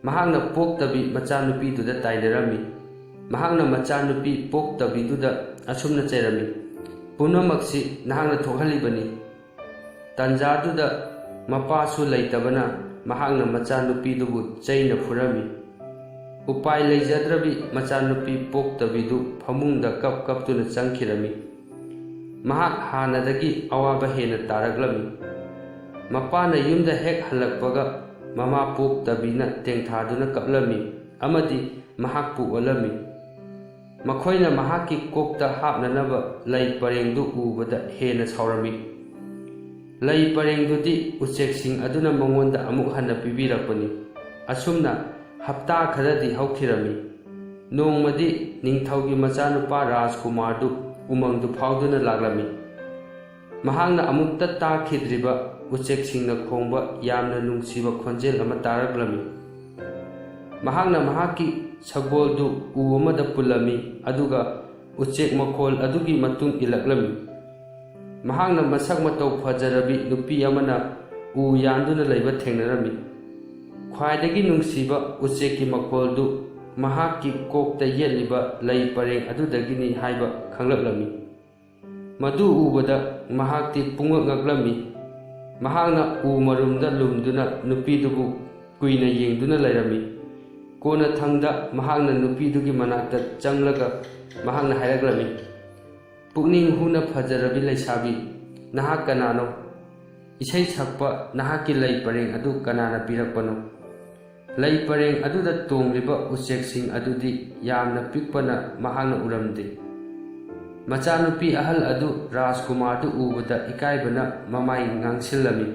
ꯃꯍꯥꯛꯅ ꯄꯣꯛꯇꯕꯤ ꯃꯆꯥꯅꯨꯄꯤꯗꯨꯗ ꯇꯥꯏꯅꯔꯝꯃꯤ꯫ ꯃꯍꯥꯛꯅ ꯃꯆꯥꯅꯨꯄꯤ ꯄꯣꯛꯇꯕꯤꯗꯨꯗ ꯑꯁꯨꯝꯅ ꯆꯩꯔꯝꯃꯤ, "ꯄꯨꯝꯅꯃꯛꯁꯤ ꯅꯍꯥꯛꯅ ꯊꯣꯛꯍꯜꯂꯤꯕꯅꯤ꯫" ꯇꯥꯟꯖꯥꯗꯨꯗ ꯃꯄꯥꯁꯨ ꯂꯩꯇꯕꯅ ꯃꯍꯥꯛꯅ ꯃꯆꯥꯅꯨꯄꯤꯗꯨꯕꯨ ꯆꯩꯅ ꯐꯨꯔꯝꯃꯤ꯫ ꯎꯄꯥꯏ ꯂꯩꯖꯗ꯭ꯔꯕꯤ ꯃꯆꯥꯅꯨꯄꯤ ꯄꯣꯛꯇꯕꯤꯗꯨ ꯐꯃꯨꯡꯗ ꯀꯞ ꯀꯞꯇꯨꯅ ꯆꯪꯈꯤꯔꯝꯃꯤ꯫ ꯃꯍꯥꯛ ꯍꯥꯟꯅꯗꯒꯤ ꯑꯋꯥꯕ ꯍꯦꯟꯅ ꯇꯥꯔꯛꯂꯝꯃꯤ꯫ ꯃꯄꯥꯅ ꯌꯨꯝꯗ ꯍꯦꯛ ꯍꯜꯂꯛꯄꯒ ꯃꯃꯥ ꯄꯣꯛꯇꯕꯤꯅ ꯇꯦꯡꯊꯥꯗꯨꯅ ꯀꯞꯂꯝꯃꯤ ꯑꯃꯗꯤ ꯃꯍꯥꯛꯄꯨ ꯑꯣꯠꯂꯝꯃꯤ꯫ ꯃꯈꯣꯏꯅ ꯃꯍꯥꯛꯀꯤ ꯀꯣꯛꯇ ꯍꯥꯞꯅꯅꯕ ꯂꯩ ꯄꯔꯦꯡꯗꯨ ꯎꯕꯗ ꯍꯦꯟꯅ ꯁꯥꯎꯔꯝꯃꯤ꯫ ꯂꯩ ꯄꯔꯦꯡꯗꯨꯗꯤ ꯎꯆꯦꯛꯁꯤꯡ ꯑꯗꯨꯅ ꯃꯉꯣꯟꯗ ꯑꯃꯨꯛ ꯍꯟꯅ ꯄꯤꯕꯤꯔꯛꯄꯅꯤ꯫ ꯑꯁꯨꯝꯅ ꯍꯞꯇꯥ ꯈꯔꯗꯤ ꯍꯧꯈꯤꯔꯝꯃꯤ꯫ ꯅꯣꯡꯃꯗꯤ ꯅꯤꯡꯊꯧꯒꯤ ꯃꯆꯥꯅꯨꯄꯥ ꯔꯥꯖꯀꯨꯃꯥꯔꯗꯨ ꯎꯃꯪꯗꯨ ꯐꯥꯎꯗꯨꯅ ꯂꯥꯛꯂꯝꯃꯤ꯫ ꯃꯍꯥꯛꯅ ꯑꯃꯨꯛꯇ ꯇꯥꯈꯤꯗ꯭ꯔꯤꯕ ꯎꯆꯦꯛꯁꯤꯡꯅ ꯈꯣꯡꯕ ꯌꯥꯝꯅ ꯅꯨꯡꯁꯤꯕ ꯈꯣꯟꯖꯦꯜ ꯑꯃ ꯇꯥꯔꯛꯂꯝꯃꯤ꯫ ꯃꯍꯥꯛꯅ ꯃꯍꯥꯛꯀꯤ ꯁꯒꯣꯜꯗꯨ ꯎ ꯑꯃꯗ ꯄꯨꯜꯂꯝꯃꯤ, ꯑꯗꯨꯒ ꯎꯆꯦꯛ ꯃꯈꯣꯜ ꯑꯗꯨꯒꯤ ꯃꯇꯨꯡ ꯏꯜꯂꯛꯂꯝꯃꯤ꯫ ꯃꯍꯥꯛꯅ ꯃꯁꯛ ꯃꯇꯧ ꯐꯖꯔꯕꯤ ꯅꯨꯄꯤ ꯑꯃꯅ ꯎ ꯌꯥꯟꯗꯨꯅ ꯂꯩꯕ ꯊꯦꯡꯅꯔꯝꯃꯤ꯫ ꯈ꯭ꯋꯥꯏꯗꯒꯤ ꯅꯨꯡꯁꯤꯕ ꯎꯆꯦꯛꯀꯤ ꯃꯈꯣꯜꯗꯨ ꯃꯍꯥꯛꯀꯤ ꯀꯣꯛꯇ ꯌꯦꯠꯂꯤꯕ ꯂꯩ ꯄꯔꯦꯡ ꯑꯗꯨꯗꯒꯤꯅꯤ ꯍꯥꯏꯕ ꯈꯪꯂꯛꯂꯝꯃꯤ꯫ ꯃꯗꯨ ꯎꯕꯗ ꯃꯍꯥꯛꯇꯤ ꯄꯨꯡꯉꯛ ꯉꯛꯂꯝꯃꯤ꯫ ꯃꯍꯥꯛꯅ ꯎ ꯃꯔꯨꯝꯗ ꯂꯨꯝꯗꯨꯅ ꯅꯨꯄꯤꯗꯨꯕꯨ ꯀꯨꯏꯅ ꯌꯦꯡꯗꯨꯅ ꯂꯩꯔꯝꯃꯤ꯫ ꯀꯣꯟꯅꯊꯪꯗ ꯃꯍꯥꯛꯅ ꯅꯨꯄꯤꯗꯨꯒꯤ ꯃꯅꯥꯛꯇ ꯆꯪꯂꯒ ꯃꯍꯥꯛꯅ ꯍꯥꯏꯔꯛꯂꯝꯃꯤ, "ꯄꯨꯛꯅꯤꯡ ꯍꯨꯅ ꯐꯖꯔꯕꯤ ꯂꯩꯁꯥꯕꯤ, ꯅꯍꯥꯛ ꯀꯅꯥꯅꯣ? ꯏꯁꯩ ꯁꯛꯄ ꯅꯍꯥꯛꯀꯤ ꯂꯩ ꯄꯔꯦꯡ ꯑꯗꯨ ꯀꯅꯥꯅ ꯄꯤꯔꯛꯄꯅꯣ?" ꯂꯩ ꯄꯔꯦꯡ ꯑꯗꯨꯗ ꯇꯣꯡꯂꯤꯕ ꯎꯆꯦꯛꯁꯤꯡ ꯑꯗꯨꯗꯤ ꯌꯥꯝꯅ ꯄꯤꯛꯄꯅ ꯃꯍꯥꯛꯅ ꯎꯔꯝꯗꯦ꯫ ꯃꯆꯥꯅꯨꯄꯤ ꯑꯍꯜ ꯑꯗꯨ ꯔꯥꯖꯀꯨꯃꯥꯔꯗꯨ ꯎꯕꯗ ꯏꯀꯥꯏꯕꯅ ꯃꯃꯥꯏ ꯉꯥꯡꯁꯤꯜꯂꯝꯃꯤ꯫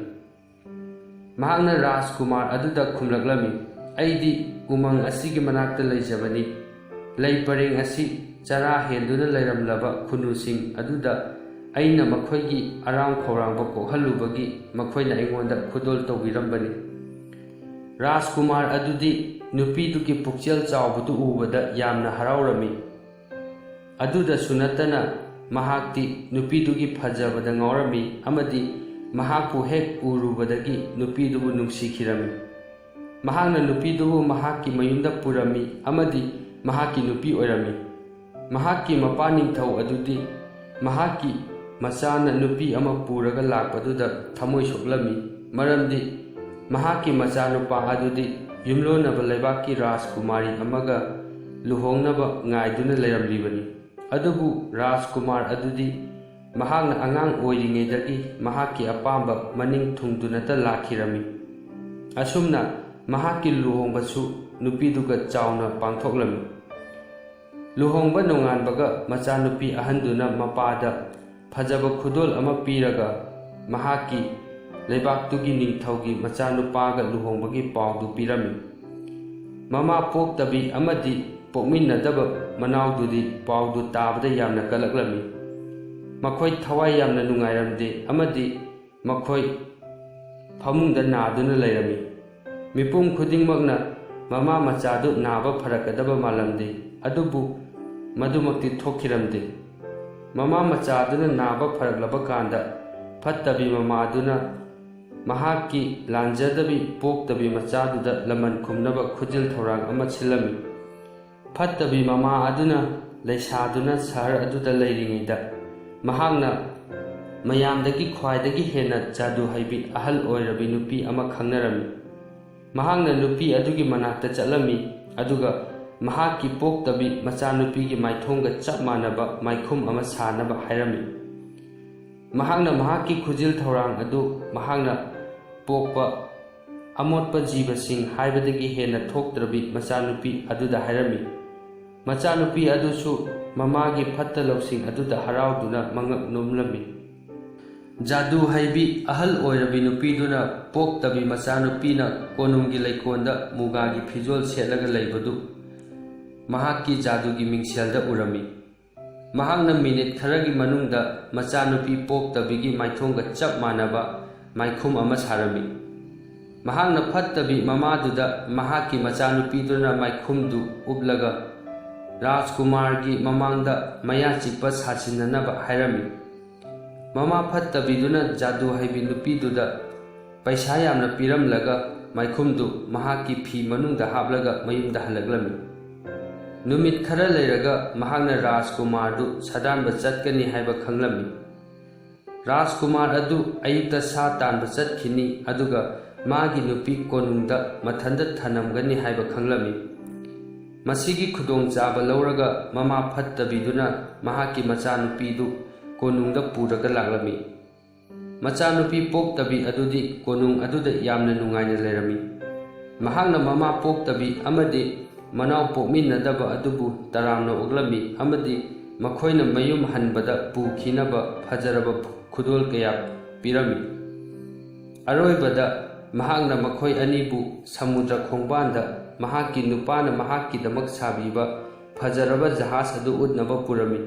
ꯃꯍꯥꯛꯅ ꯔꯥꯖꯀꯨꯃꯥꯔ ꯑꯗꯨꯗ ꯈꯨꯝꯂꯛꯂꯝꯃꯤ, "ꯑꯩꯗꯤ ꯎꯃꯪ ꯑꯁꯤꯒꯤ ꯃꯅꯥꯛꯇ ꯂꯩꯖꯕꯅꯤ꯫ ꯂꯩ ꯄꯔꯦꯡ ꯑꯁꯤ ꯆꯔꯥ ꯍꯦꯟꯗꯨꯅ ꯂꯩꯔꯝꯂꯕ ꯈꯨꯅꯨꯁꯤꯡ ꯑꯗꯨꯗ ꯑꯩꯅ ꯃꯈꯣꯏꯒꯤ ꯑꯔꯥꯝ ꯈꯧꯔꯥꯡꯕ ꯀꯣꯛꯍꯜꯂꯨꯕꯒꯤ ꯃꯈꯣꯏꯅ ꯑꯩꯉꯣꯟꯗ ꯈꯨꯗꯣꯜ ꯇꯧꯕꯤꯔꯝꯕꯅꯤ꯫" ꯔꯥꯖꯀꯨꯃꯥꯔ ꯑꯗꯨꯗꯤ ꯅꯨꯄꯤꯗꯨꯒꯤ ꯄꯨꯛꯆꯦꯜ ꯆꯥꯎꯕꯗꯨ ꯎꯕꯗ ꯌꯥꯝꯅ ꯍꯔꯥꯎꯔꯝꯃꯤ꯫ ꯑꯗꯨꯗꯁꯨ ꯅꯠꯇꯅ ꯃꯍꯥꯛꯇꯤ ꯅꯨꯄꯤꯗꯨꯒꯤ ꯐꯖꯕꯗ ꯉꯥꯎꯔꯝꯃꯤ ꯑꯃꯗꯤ ꯃꯍꯥꯛꯄꯨ ꯍꯦꯛ ꯎꯔꯨꯕꯗꯒꯤ ꯅꯨꯄꯤꯗꯨꯕꯨ ꯅꯨꯡꯁꯤꯈꯤꯔꯝꯃꯤ꯫ ꯃꯍꯥꯛꯅ ꯅꯨꯄꯤꯗꯨꯕꯨ ꯃꯍꯥꯛꯀꯤ ꯃꯌꯨꯝꯗ ꯄꯨꯔꯝꯃꯤ ꯑꯃꯗꯤ ꯃꯍꯥꯛꯀꯤ ꯅꯨꯄꯤ ꯑꯣꯏꯔꯝꯃꯤ꯫ ꯃꯍꯥꯛꯀꯤ ꯃꯄꯥ ꯅꯤꯡꯊꯧ ꯑꯗꯨꯗꯤ ꯃꯍꯥꯛꯀꯤ ꯃꯆꯥꯅ ꯅꯨꯄꯤ ꯑꯃ ꯄꯨꯔꯒ ꯂꯥꯛꯄꯗꯨꯗ ꯊꯃꯣꯏ ꯁꯣꯛꯂꯝꯃꯤ, ꯃꯔꯝꯗꯤ ꯃꯍꯥꯛꯀꯤ ꯃꯆꯥꯅꯨꯄꯥ ꯑꯗꯨꯗꯤ ꯌꯨꯝꯂꯣꯟꯅꯕ ꯂꯩꯕꯥꯛꯀꯤ ꯔꯥꯖꯀꯨꯃꯥꯔꯤ ꯑꯃꯒ ꯂꯨꯍꯣꯡꯅꯕ ꯉꯥꯏꯗꯨꯅ ꯂꯩꯔꯝꯂꯤꯕꯅꯤ꯫ ꯑꯗꯨꯕꯨ ꯔꯥꯖꯀꯨꯃꯥꯔ ꯑꯗꯨꯗꯤ ꯃꯍꯥꯛꯅ ꯑꯉꯥꯡ ꯑꯣꯏꯔꯤꯉꯩꯗꯒꯤ ꯃꯍꯥꯛꯀꯤ ꯑꯄꯥꯝꯕ ꯃꯅꯤꯡ ꯊꯨꯡꯗꯨꯅꯇ ꯂꯥꯛꯈꯤꯔꯝꯃꯤ꯫ ꯑꯁꯨꯝꯅ ꯃꯍꯥꯛꯀꯤ ꯂꯨꯍꯣꯡꯕꯁꯨ ꯅꯨꯄꯤꯗꯨꯒ ꯆꯥꯎꯅ ꯄꯥꯡꯊꯣꯛꯂꯝꯃꯤ꯫ ꯂꯨꯍꯣꯡꯕ ꯅꯣꯡꯉꯥꯟꯕꯒ ꯃꯆꯥꯅꯨꯄꯤ ꯑꯍꯟꯗꯨꯅ ꯃꯄꯥꯗ ꯐꯖꯕ ꯈꯨꯗꯣꯜ ꯑꯃ ꯄꯤꯔꯒ, ꯃꯍꯥꯛꯀꯤ ꯂꯩꯕꯥꯛꯇꯨꯒꯤ ꯅꯤꯡꯊꯧꯒꯤ ꯃꯆꯥꯅꯨꯄꯥꯒ ꯂꯨꯍꯣꯡꯕꯒꯤ ꯄꯥꯎꯗꯨ ꯄꯤꯔꯝꯃꯤ꯫ ꯃꯃꯥ ꯄꯣꯛꯇꯕꯤ ꯑꯃꯗꯤ ꯄꯣꯛꯃꯤꯟꯅꯗꯕ ꯃꯅꯥꯎꯗꯨꯗꯤ ꯄꯥꯎꯗꯨ ꯇꯥꯕꯗ ꯌꯥꯝꯅ ꯀꯜꯂꯛꯂꯝꯃꯤ꯫ ꯃꯈꯣꯏ ꯊꯋꯥꯏ ꯌꯥꯝꯅ ꯅꯨꯡꯉꯥꯏꯔꯝꯗꯦ ꯑꯃꯗꯤ ꯃꯈꯣꯏ ꯐꯃꯨꯡꯗ ꯅꯥꯗꯨꯅ ꯂꯩꯔꯝꯃꯤ꯫ ꯃꯤꯄꯨꯝ ꯈꯨꯗꯤꯡꯃꯛꯅ ꯃꯃꯥ ꯃꯆꯥꯗꯨ ꯅꯥꯕ ꯐꯔꯛꯀꯗꯕ ꯃꯥꯜꯂꯝꯗꯦ, ꯑꯗꯨꯕꯨ ꯃꯗꯨꯃꯛꯇꯤ ꯊꯣꯛꯈꯤꯔꯝꯗꯦ꯫ ꯃꯃꯥ ꯃꯆꯥꯗꯨꯅ ꯅꯥꯕ ꯐꯔꯛꯂꯕ ꯀꯥꯟꯗ, ꯐꯠꯇꯕꯤ ꯃꯃꯥꯗꯨꯅ ꯃꯍꯥꯛꯀꯤ ꯂꯥꯟꯖꯗꯕꯤ ꯄꯣꯛꯇꯕꯤ ꯃꯆꯥꯗꯨꯗ ꯂꯃꯟ ꯈꯨꯝꯅꯕ ꯈꯨꯖꯤꯜ ꯊꯧꯔꯥꯡ ꯑꯃ ꯁꯤꯜꯂꯝꯃꯤ꯫ ꯐꯠꯇꯕꯤ ꯃꯃꯥ ꯑꯗꯨꯅ ꯂꯩꯁꯥꯗꯨꯅ ꯁꯍꯔ ꯑꯗꯨꯗ ꯂꯩꯔꯤꯉꯩꯗ, ꯃꯍꯥꯛꯅ ꯃꯌꯥꯝꯗꯒꯤ ꯈ꯭ꯋꯥꯏꯗꯒꯤ ꯍꯦꯟꯅ ꯖꯥꯗꯨ ꯍꯩꯕꯤ ꯑꯍꯜ ꯑꯣꯏꯔꯕꯤ ꯅꯨꯄꯤ ꯑꯃ ꯈꯪꯅꯔꯝꯃꯤ꯫ ꯃꯍꯥꯛꯅ ꯅꯨꯄꯤ ꯑꯗꯨꯒꯤ ꯃꯅꯥꯛꯇ ꯆꯠꯂꯝꯃꯤ, ꯑꯗꯨꯒ ꯃꯍꯥꯛꯀꯤ ꯄꯣꯛꯇꯕꯤ ꯃꯆꯥꯅꯨꯄꯤꯒꯤ ꯃꯥꯏꯊꯣꯡꯒ ꯆꯞ ꯃꯥꯟꯅꯕ ꯃꯥꯏꯈꯨꯝ ꯑꯃ ꯁꯥꯅꯕ ꯍꯥꯏꯔꯝꯃꯤ꯫ ꯃꯍꯥꯛꯅ ꯃꯍꯥꯛꯀꯤ ꯈꯨꯖꯤꯜ ꯊꯧꯔꯥꯡ ꯑꯗꯨ ꯃꯍꯥꯛꯅ ꯄꯣꯛꯄ ꯑꯃꯣꯠꯄ ꯖꯤꯕꯁꯤꯡ ꯍꯥꯏꯕꯗꯒꯤ ꯍꯦꯟꯅ ꯊꯣꯛꯇ꯭ꯔꯕꯤ ꯃꯆꯥꯅꯨꯄꯤ ꯑꯗꯨꯗ ꯍꯥꯏꯔꯝꯃꯤ꯫ ꯃꯆꯥꯅꯨꯄꯤ ꯑꯗꯨꯁꯨ ꯃꯃꯥꯒꯤ ꯐꯠꯇ ꯂꯧꯁꯤꯡ ꯑꯗꯨꯗ ꯍꯔꯥꯎꯗꯨꯅ ꯃꯉꯛ ꯅꯣꯝꯂꯝꯃꯤ꯫ ꯖꯥꯗꯨ ꯍꯩꯕꯤ ꯑꯍꯜ ꯑꯣꯏꯔꯕꯤ ꯅꯨꯄꯤꯗꯨꯅ ꯄꯣꯛꯇꯕꯤ ꯃꯆꯥꯅꯨꯄꯤꯅ ꯀꯣꯅꯨꯡꯒꯤ ꯂꯩꯀꯣꯜꯗ ꯃꯨꯒꯥꯒꯤ ꯐꯤꯖꯣꯜ ꯁꯦꯠꯂꯒ ꯂꯩꯕꯗꯨ ꯃꯍꯥꯛꯀꯤ ꯖꯥꯗꯨꯒꯤ ꯃꯤꯡꯁꯦꯜꯗ ꯎꯔꯝꯃꯤ꯫ ꯃꯍꯥꯛꯅ ꯃꯤꯅꯤꯠ ꯈꯔꯒꯤ ꯃꯅꯨꯡꯗ ꯃꯆꯥꯅꯨꯄꯤ ꯄꯣꯛꯇꯕꯤꯒꯤ ꯃꯥꯏꯊꯣꯡꯒ ꯆꯞ ꯃꯥꯟꯅꯕ ꯃꯥꯏꯈꯨꯝ ꯑꯃ ꯁꯥꯔꯝꯃꯤ꯫ ꯃꯍꯥꯛꯅ ꯐꯠꯇꯕꯤ ꯃꯃꯥꯗꯨꯗ ꯃꯍꯥꯛꯀꯤ ꯃꯆꯥꯅꯨꯄꯤꯗꯨꯅ ꯃꯥꯏꯈꯨꯝꯗꯨ ꯎꯞꯂꯒ ꯔꯥꯖꯀꯨꯃꯥꯔꯒꯤ ꯃꯃꯥꯡꯗ ꯃꯌꯥ ꯆꯤꯛꯄ ꯁꯥꯁꯤꯟꯅꯅꯕ ꯍꯥꯏꯔꯝꯃꯤ꯫ ꯃꯃꯥ ꯐꯠꯇꯕꯤꯗꯨꯅ ꯖꯥꯗꯨ ꯍꯩꯕꯤ ꯅꯨꯄꯤꯗꯨꯗ ꯄꯩꯁꯥ ꯌꯥꯝꯅ ꯄꯤꯔꯝꯂꯒ ꯃꯥꯏꯈꯨꯝꯗꯨ ꯃꯍꯥꯛꯀꯤ ꯐꯤ ꯃꯅꯨꯡꯗ ꯍꯥꯞꯂꯒ ꯃꯌꯨꯝꯗ ꯍꯜꯂꯛꯂꯝꯃꯤ꯫ ꯅꯨꯃꯤꯠ ꯈꯔ ꯂꯩꯔꯒ ꯃꯍꯥꯛꯅ ꯔꯥꯖꯀꯨꯃꯥꯔꯗꯨ ꯁꯥꯗꯥꯟꯕ ꯆꯠꯀꯅꯤ ꯍꯥꯏꯕ ꯈꯪꯂꯝꯃꯤ꯫ ꯔꯥꯖꯀꯨꯃꯥꯔ ꯑꯗꯨ ꯑꯌꯨꯛꯇ ꯁꯥ ꯇꯥꯟꯕ ꯆꯠꯈꯤꯅꯤ, ꯑꯗꯨꯒ ꯃꯥꯒꯤ ꯅꯨꯄꯤ ꯀꯣꯅꯨꯡꯗ ꯃꯊꯟꯇ ꯊꯅꯝꯒꯅꯤ ꯍꯥꯏꯕ ꯈꯪꯂꯝꯃꯤ꯫ ꯃꯁꯤꯒꯤ ꯈꯨꯗꯣꯡꯆꯥꯕ ꯂꯧꯔꯒ ꯃꯃꯥ ꯐꯠꯇꯕꯤꯗꯨꯅ ꯃꯍꯥꯛꯀꯤ ꯃꯆꯥꯅꯨꯄꯤꯗꯨ ꯀꯣꯅꯨꯡꯗ ꯄꯨꯔꯒ ꯂꯥꯛꯂꯝꯃꯤ꯫ ꯃꯆꯥꯅꯨꯄꯤ ꯄꯣꯛꯇꯕꯤ ꯑꯗꯨꯗꯤ ꯀꯣꯅꯨꯡ ꯑꯗꯨꯗ ꯌꯥꯝꯅ ꯅꯨꯡꯉꯥꯏꯅ ꯂꯩꯔꯝꯃꯤ꯫ ꯃꯍꯥꯛꯅ ꯃꯃꯥ ꯄꯣꯛꯇꯕꯤ ꯑꯃꯗꯤ ꯃꯅꯥꯎ ꯄꯣꯛꯃꯤꯟꯅꯗꯕ ꯑꯗꯨꯕꯨ ꯇꯔꯥꯝꯅ ꯑꯣꯛꯂꯝꯃꯤ ꯑꯃꯗꯤ ꯃꯈꯣꯏꯅ ꯃꯌꯨꯝ ꯍꯟꯕꯗ ꯄꯨꯈꯤꯅꯕ ꯐꯖꯔꯕ ꯈꯨꯗꯣꯜ ꯀꯌꯥ ꯄꯤꯔꯝꯃꯤ꯫ ꯑꯔꯣꯏꯕꯗ ꯃꯍꯥꯛꯅ ꯃꯈꯣꯏ ꯑꯅꯤꯕꯨ ꯁꯃꯨꯗ꯭ꯔ ꯈꯣꯡꯕꯥꯟꯗ ꯃꯍꯥꯛꯀꯤ ꯅꯨꯄꯥꯅ ꯃꯍꯥꯛꯀꯤꯗꯃꯛ ꯁꯥꯕꯤꯕ ꯐꯖꯔꯕ ꯖꯍꯥꯖ ꯑꯗꯨ ꯎꯠꯅꯕ ꯄꯨꯔꯝꯃꯤ꯫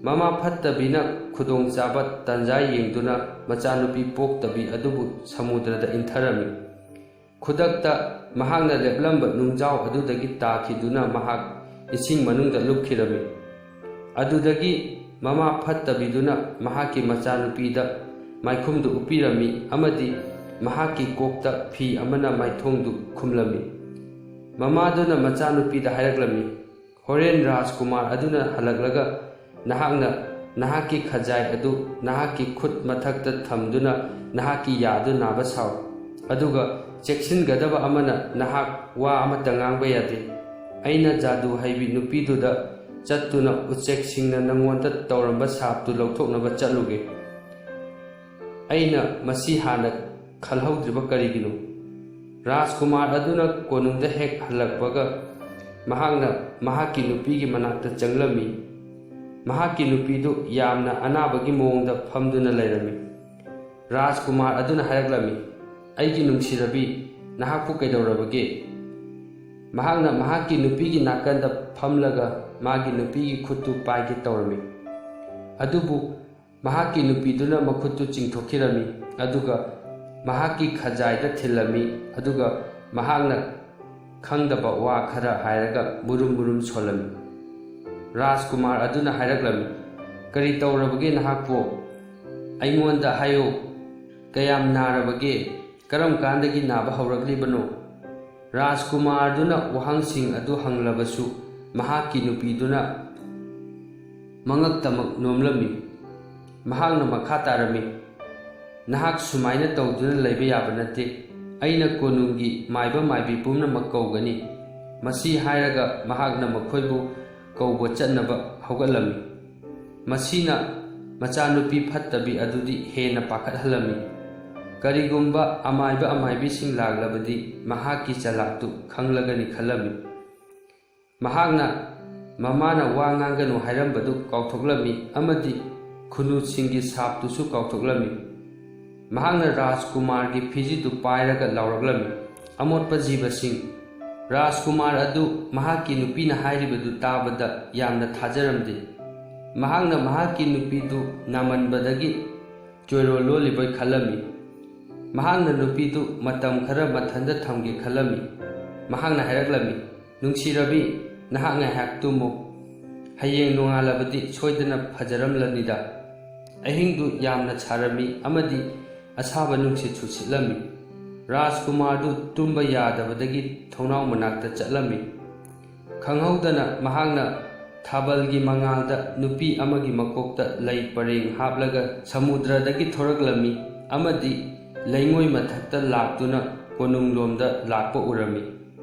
ꯃꯃꯥ ꯐꯠꯇꯕꯤꯅ ꯈꯨꯗꯣꯡꯆꯥꯕ ꯇꯥꯟꯖꯥ ꯌꯦꯡꯗꯨꯅ ꯃꯆꯥꯅꯨꯄꯤ ꯄꯣꯛꯇꯕꯤ ꯑꯗꯨꯕꯨ ꯁꯃꯨꯗ꯭ꯔꯗ ꯏꯟꯊꯔꯝꯃꯤ꯫ ꯈꯨꯗꯛꯇ ꯃꯍꯥꯛꯅ ꯂꯦꯞꯂꯝꯕ ꯅꯨꯡꯖꯥꯎ ꯑꯗꯨꯗꯒꯤ ꯇꯥꯈꯤꯗꯨꯅ ꯃꯍꯥꯛ ꯏꯁꯤꯡ ꯃꯅꯨꯡꯗ ꯂꯨꯞꯈꯤꯔꯝꯃꯤ꯫ ꯑꯗꯨꯗꯒꯤ ꯃꯃꯥ ꯐꯠꯇꯕꯤꯗꯨꯅ ꯃꯍꯥꯛꯀꯤ ꯃꯆꯥꯅꯨꯄꯤꯗ ꯃꯥꯏꯈꯨꯝꯗꯨ ꯎꯞꯄꯤꯔꯝꯃꯤ ꯑꯃꯗꯤ ꯃꯍꯥꯛꯀꯤ ꯀꯣꯛꯇ ꯐꯤ ꯑꯃꯅ ꯃꯥꯏꯊꯣꯡꯗꯨ ꯈꯨꯝꯂꯝꯃꯤ꯫ ꯃꯃꯥꯗꯨꯅ ꯃꯆꯥꯅꯨꯄꯤꯗ ꯍꯥꯏꯔꯛꯂꯝꯃꯤ, "ꯍꯣꯔꯦꯟ ꯔꯥꯖꯀꯨꯃꯥꯔ ꯑꯗꯨꯅ ꯍꯜꯂꯛꯂꯒ ꯅꯍꯥꯛꯅ ꯅꯍꯥꯛꯀꯤ ꯈꯖꯥꯏ ꯑꯗꯨ ꯅꯍꯥꯛꯀꯤ ꯈꯨꯠ ꯃꯊꯛꯇ ꯊꯝꯗꯨꯅ ꯅꯍꯥꯛꯀꯤ ꯌꯥ ꯑꯗꯨ ꯅꯥꯕ ꯁꯥꯎ꯫ ꯑꯗꯨꯒ ꯆꯦꯛꯁꯤꯟꯒꯗꯕ ꯑꯃꯅ, ꯅꯍꯥꯛ ꯋꯥ ꯑꯃꯠꯇ ꯉꯥꯡꯕ ꯌꯥꯗꯦ꯫ ꯑꯩꯅ ꯖꯥꯗꯨ ꯍꯩꯕꯤ ꯅꯨꯄꯤꯗꯨꯗ ꯆꯠꯇꯨꯅ ꯎꯆꯦꯛꯁꯤꯡꯅ ꯅꯪꯉꯣꯟꯗ ꯇꯧꯔꯝꯕ ꯁꯥꯞꯇꯨ ꯂꯧꯊꯣꯛꯅꯕ ꯆꯠꯂꯨꯒꯦ꯫ ꯑꯩꯅ ꯃꯁꯤ ꯍꯥꯟꯅ ꯈꯜꯍꯧꯗ꯭ꯔꯤꯕ ꯀꯔꯤꯒꯤꯅꯣ?" ꯔꯥꯖꯀꯨꯃꯥꯔ ꯑꯗꯨꯅ ꯀꯣꯅꯨꯡꯗ ꯍꯦꯛ ꯍꯜꯂꯛꯄꯒ ꯃꯍꯥꯛꯅ ꯃꯍꯥꯛꯀꯤ ꯅꯨꯄꯤꯒꯤ ꯃꯅꯥꯛꯇ ꯆꯪꯂꯝꯃꯤ꯫ ꯃꯍꯥꯛꯀꯤ ꯅꯨꯄꯤꯗꯨ ꯌꯥꯝꯅ ꯑꯅꯥꯕꯒꯤ ꯃꯑꯣꯡꯗ ꯐꯝꯗꯨꯅ ꯂꯩꯔꯝꯃꯤ꯫ ꯔꯥꯖꯀꯨꯃꯥꯔ ꯑꯗꯨꯅ ꯍꯥꯏꯔꯛꯂꯝꯃꯤ, "ꯑꯩꯒꯤ ꯅꯨꯡꯁꯤꯔꯕꯤ, ꯅꯍꯥꯛꯄꯨ ꯀꯩꯗꯧꯔꯕꯒꯦ?" ꯃꯍꯥꯛꯅ ꯃꯍꯥꯛꯀꯤ ꯅꯨꯄꯤꯒꯤ ꯅꯥꯀꯟꯗ ꯐꯝꯂꯒ ꯃꯥꯒꯤ ꯅꯨꯄꯤꯒꯤ ꯈꯨꯠꯇꯨ ꯄꯥꯏꯒꯦ ꯇꯧꯔꯝꯃꯤ꯫ ꯑꯗꯨꯕꯨ ꯃꯍꯥꯛꯀꯤ ꯅꯨꯄꯤꯗꯨꯅ ꯃꯈꯨꯠꯇꯨ ꯆꯤꯡꯊꯣꯛꯈꯤꯔꯝꯃꯤ, ꯑꯗꯨꯒ ꯃꯍꯥꯛꯀꯤ ꯈꯖꯥꯏꯗ ꯊꯤꯜꯂꯝꯃꯤ, ꯑꯗꯨꯒ ꯃꯍꯥꯛꯅ ꯈꯪꯗꯕ ꯋꯥ ꯈꯔ ꯍꯥꯏꯔꯒ ꯃꯨꯔꯨꯝ ꯃꯨꯔꯨꯝ ꯁꯣꯜꯂꯝꯃꯤ꯫ ꯔꯥꯖꯀꯨꯃꯥꯔ ꯑꯗꯨꯅ ꯍꯥꯏꯔꯛꯂꯝꯃꯤ, "ꯀꯔꯤ ꯇꯧꯔꯕꯒꯦ ꯅꯍꯥꯛꯄꯨ? ꯑꯩꯉꯣꯟꯗ ꯍꯥꯏꯌꯨ, ꯀꯌꯥꯝ ꯅꯥꯔꯕꯒꯦ? ꯀꯔꯝ ꯀꯥꯟꯗꯒꯤ ꯅꯥꯕ ꯍꯧꯔꯛꯂꯤꯕꯅꯣ?" ꯔꯥꯖꯀꯨꯃꯥꯔꯗꯨꯅ ꯋꯥꯍꯪꯁꯤꯡ ꯑꯗꯨ ꯍꯪꯂꯕꯁꯨ ꯃꯍꯥꯛꯀꯤ ꯅꯨꯄꯤꯗꯨꯅ ꯃꯉꯛꯇꯃꯛ ꯅꯣꯝꯂꯝꯃꯤ꯫ ꯃꯍꯥꯛꯅ ꯃꯈꯥ ꯇꯥꯔꯝꯃꯤ, "ꯅꯍꯥꯛ ꯁꯨꯃꯥꯏꯅ ꯇꯧꯗꯨꯅ ꯂꯩꯕ ꯌꯥꯕ ꯅꯠꯇꯦ꯫ ꯑꯩꯅ ꯀꯣꯅꯨꯡꯒꯤ ꯃꯥꯏꯕ ꯃꯥꯏꯕꯤ ꯄꯨꯝꯅꯃꯛ ꯀꯧꯒꯅꯤ꯫" ꯃꯁꯤ ꯍꯥꯏꯔꯒ ꯃꯍꯥꯛꯅ ꯃꯈꯣꯏꯕꯨ ꯀꯧꯕ ꯆꯠꯅꯕ ꯍꯧꯒꯠꯂꯝꯃꯤ꯫ ꯃꯁꯤꯅ ꯃꯆꯥꯅꯨꯄꯤ ꯐꯠꯇꯕꯤ ꯑꯗꯨꯗꯤ ꯍꯦꯟꯅ ꯄꯥꯈꯠꯍꯜꯂꯝꯃꯤ꯫ ꯀꯔꯤꯒꯨꯝꯕ ꯑꯃꯥꯏꯕ ꯑꯃꯥꯏꯕꯤꯁꯤꯡ ꯂꯥꯛꯂꯕꯗꯤ ꯃꯍꯥꯛꯀꯤ ꯆꯂꯥꯛꯇꯨ ꯈꯪꯂꯒꯅꯤ ꯈꯜꯂꯝꯃꯤ꯫ ꯃꯍꯥꯛꯅ ꯃꯃꯥꯅ ꯋꯥ ꯉꯥꯡꯒꯅꯨ ꯍꯥꯏꯔꯝꯕꯗꯨ ꯀꯥꯎꯊꯣꯛꯂꯝꯃꯤ ꯑꯃꯗꯤ ꯈꯨꯅꯨꯁꯤꯡꯒꯤ ꯁꯥꯞꯇꯨꯁꯨ ꯀꯥꯎꯊꯣꯛꯂꯝꯃꯤ꯫ ꯃꯍꯥꯛꯅ ꯔꯥꯖꯀꯨꯃꯥꯔꯒꯤ ꯐꯤꯖꯤꯗꯨ ꯄꯥꯏꯔꯒ ꯂꯥꯎꯔꯛꯂꯝꯃꯤ, "ꯑꯃꯣꯠꯄ ꯖꯤꯕꯁꯤꯡ!" ꯔꯥꯖꯀꯨꯃꯥꯔ ꯑꯗꯨ ꯃꯍꯥꯛꯀꯤ ꯅꯨꯄꯤꯅ ꯍꯥꯏꯔꯤꯕꯗꯨ ꯇꯥꯕꯗ ꯌꯥꯝꯅ ꯊꯥꯖꯔꯝꯗꯦ꯫ ꯃꯍꯥꯛꯅ ꯃꯍꯥꯛꯀꯤ ꯅꯨꯄꯤꯗꯨ ꯅꯥꯃꯟꯕꯗꯒꯤ ꯆꯣꯏꯔꯣꯜ ꯂꯣꯜꯂꯤꯕꯣꯏ ꯈꯜꯂꯝꯃꯤ꯫ ꯃꯍꯥꯛꯅ ꯅꯨꯄꯤꯗꯨ ꯃꯇꯝ ꯈꯔ ꯃꯊꯟꯇ ꯊꯝꯒꯦ ꯈꯜꯂꯝꯃꯤ꯫ ꯃꯍꯥꯛꯅ ꯍꯥꯏꯔꯛꯂꯝꯃꯤ, "ꯅꯨꯡꯁꯤꯔꯕꯤ, ꯅꯍꯥꯛ ꯉꯥꯏꯍꯥꯛ ꯇꯨꯝꯃꯨ꯫ ꯍꯌꯦꯡ ꯅꯣꯡꯉꯥꯜꯂꯕꯗꯤ ꯁꯣꯏꯗꯅ ꯐꯖꯔꯝꯂꯅꯤꯗ꯫" ꯑꯍꯤꯡꯗꯨ ꯌꯥꯝꯅ ꯁꯥꯔꯝꯃꯤ ꯑꯃꯗꯤ ꯑꯁꯥꯕ ꯅꯨꯡꯁꯤꯠꯁꯨ ꯁꯤꯠꯂꯝꯃꯤ꯫ ꯔꯥꯖꯀꯨꯃꯥꯔꯗꯨ ꯇꯨꯝꯕ ꯌꯥꯗꯕꯗꯒꯤ ꯊꯣꯡꯅꯥꯎ ꯃꯅꯥꯛꯇ ꯆꯠꯂꯝꯃꯤ꯫ ꯈꯪꯍꯧꯗꯅ ꯃꯍꯥꯛꯅ ꯊꯥꯕꯜꯒꯤ ꯃꯉꯥꯜꯗ ꯅꯨꯄꯤ ꯑꯃꯒꯤ ꯃꯀꯣꯛꯇ ꯂꯩ ꯄꯔꯦꯡ ꯍꯥꯞꯂꯒ ꯁꯃꯨꯗ꯭ꯔꯗꯒꯤ ꯊꯣꯔꯛꯂꯝꯃꯤ ꯑꯃꯗꯤ ꯂꯩꯉꯣꯏ ꯃꯊꯛꯇ ꯂꯥꯛꯇꯨꯅ ꯀꯣꯅꯨꯡꯂꯣꯝꯗ ꯂꯥꯛꯄ ꯎꯔꯝꯃꯤ꯫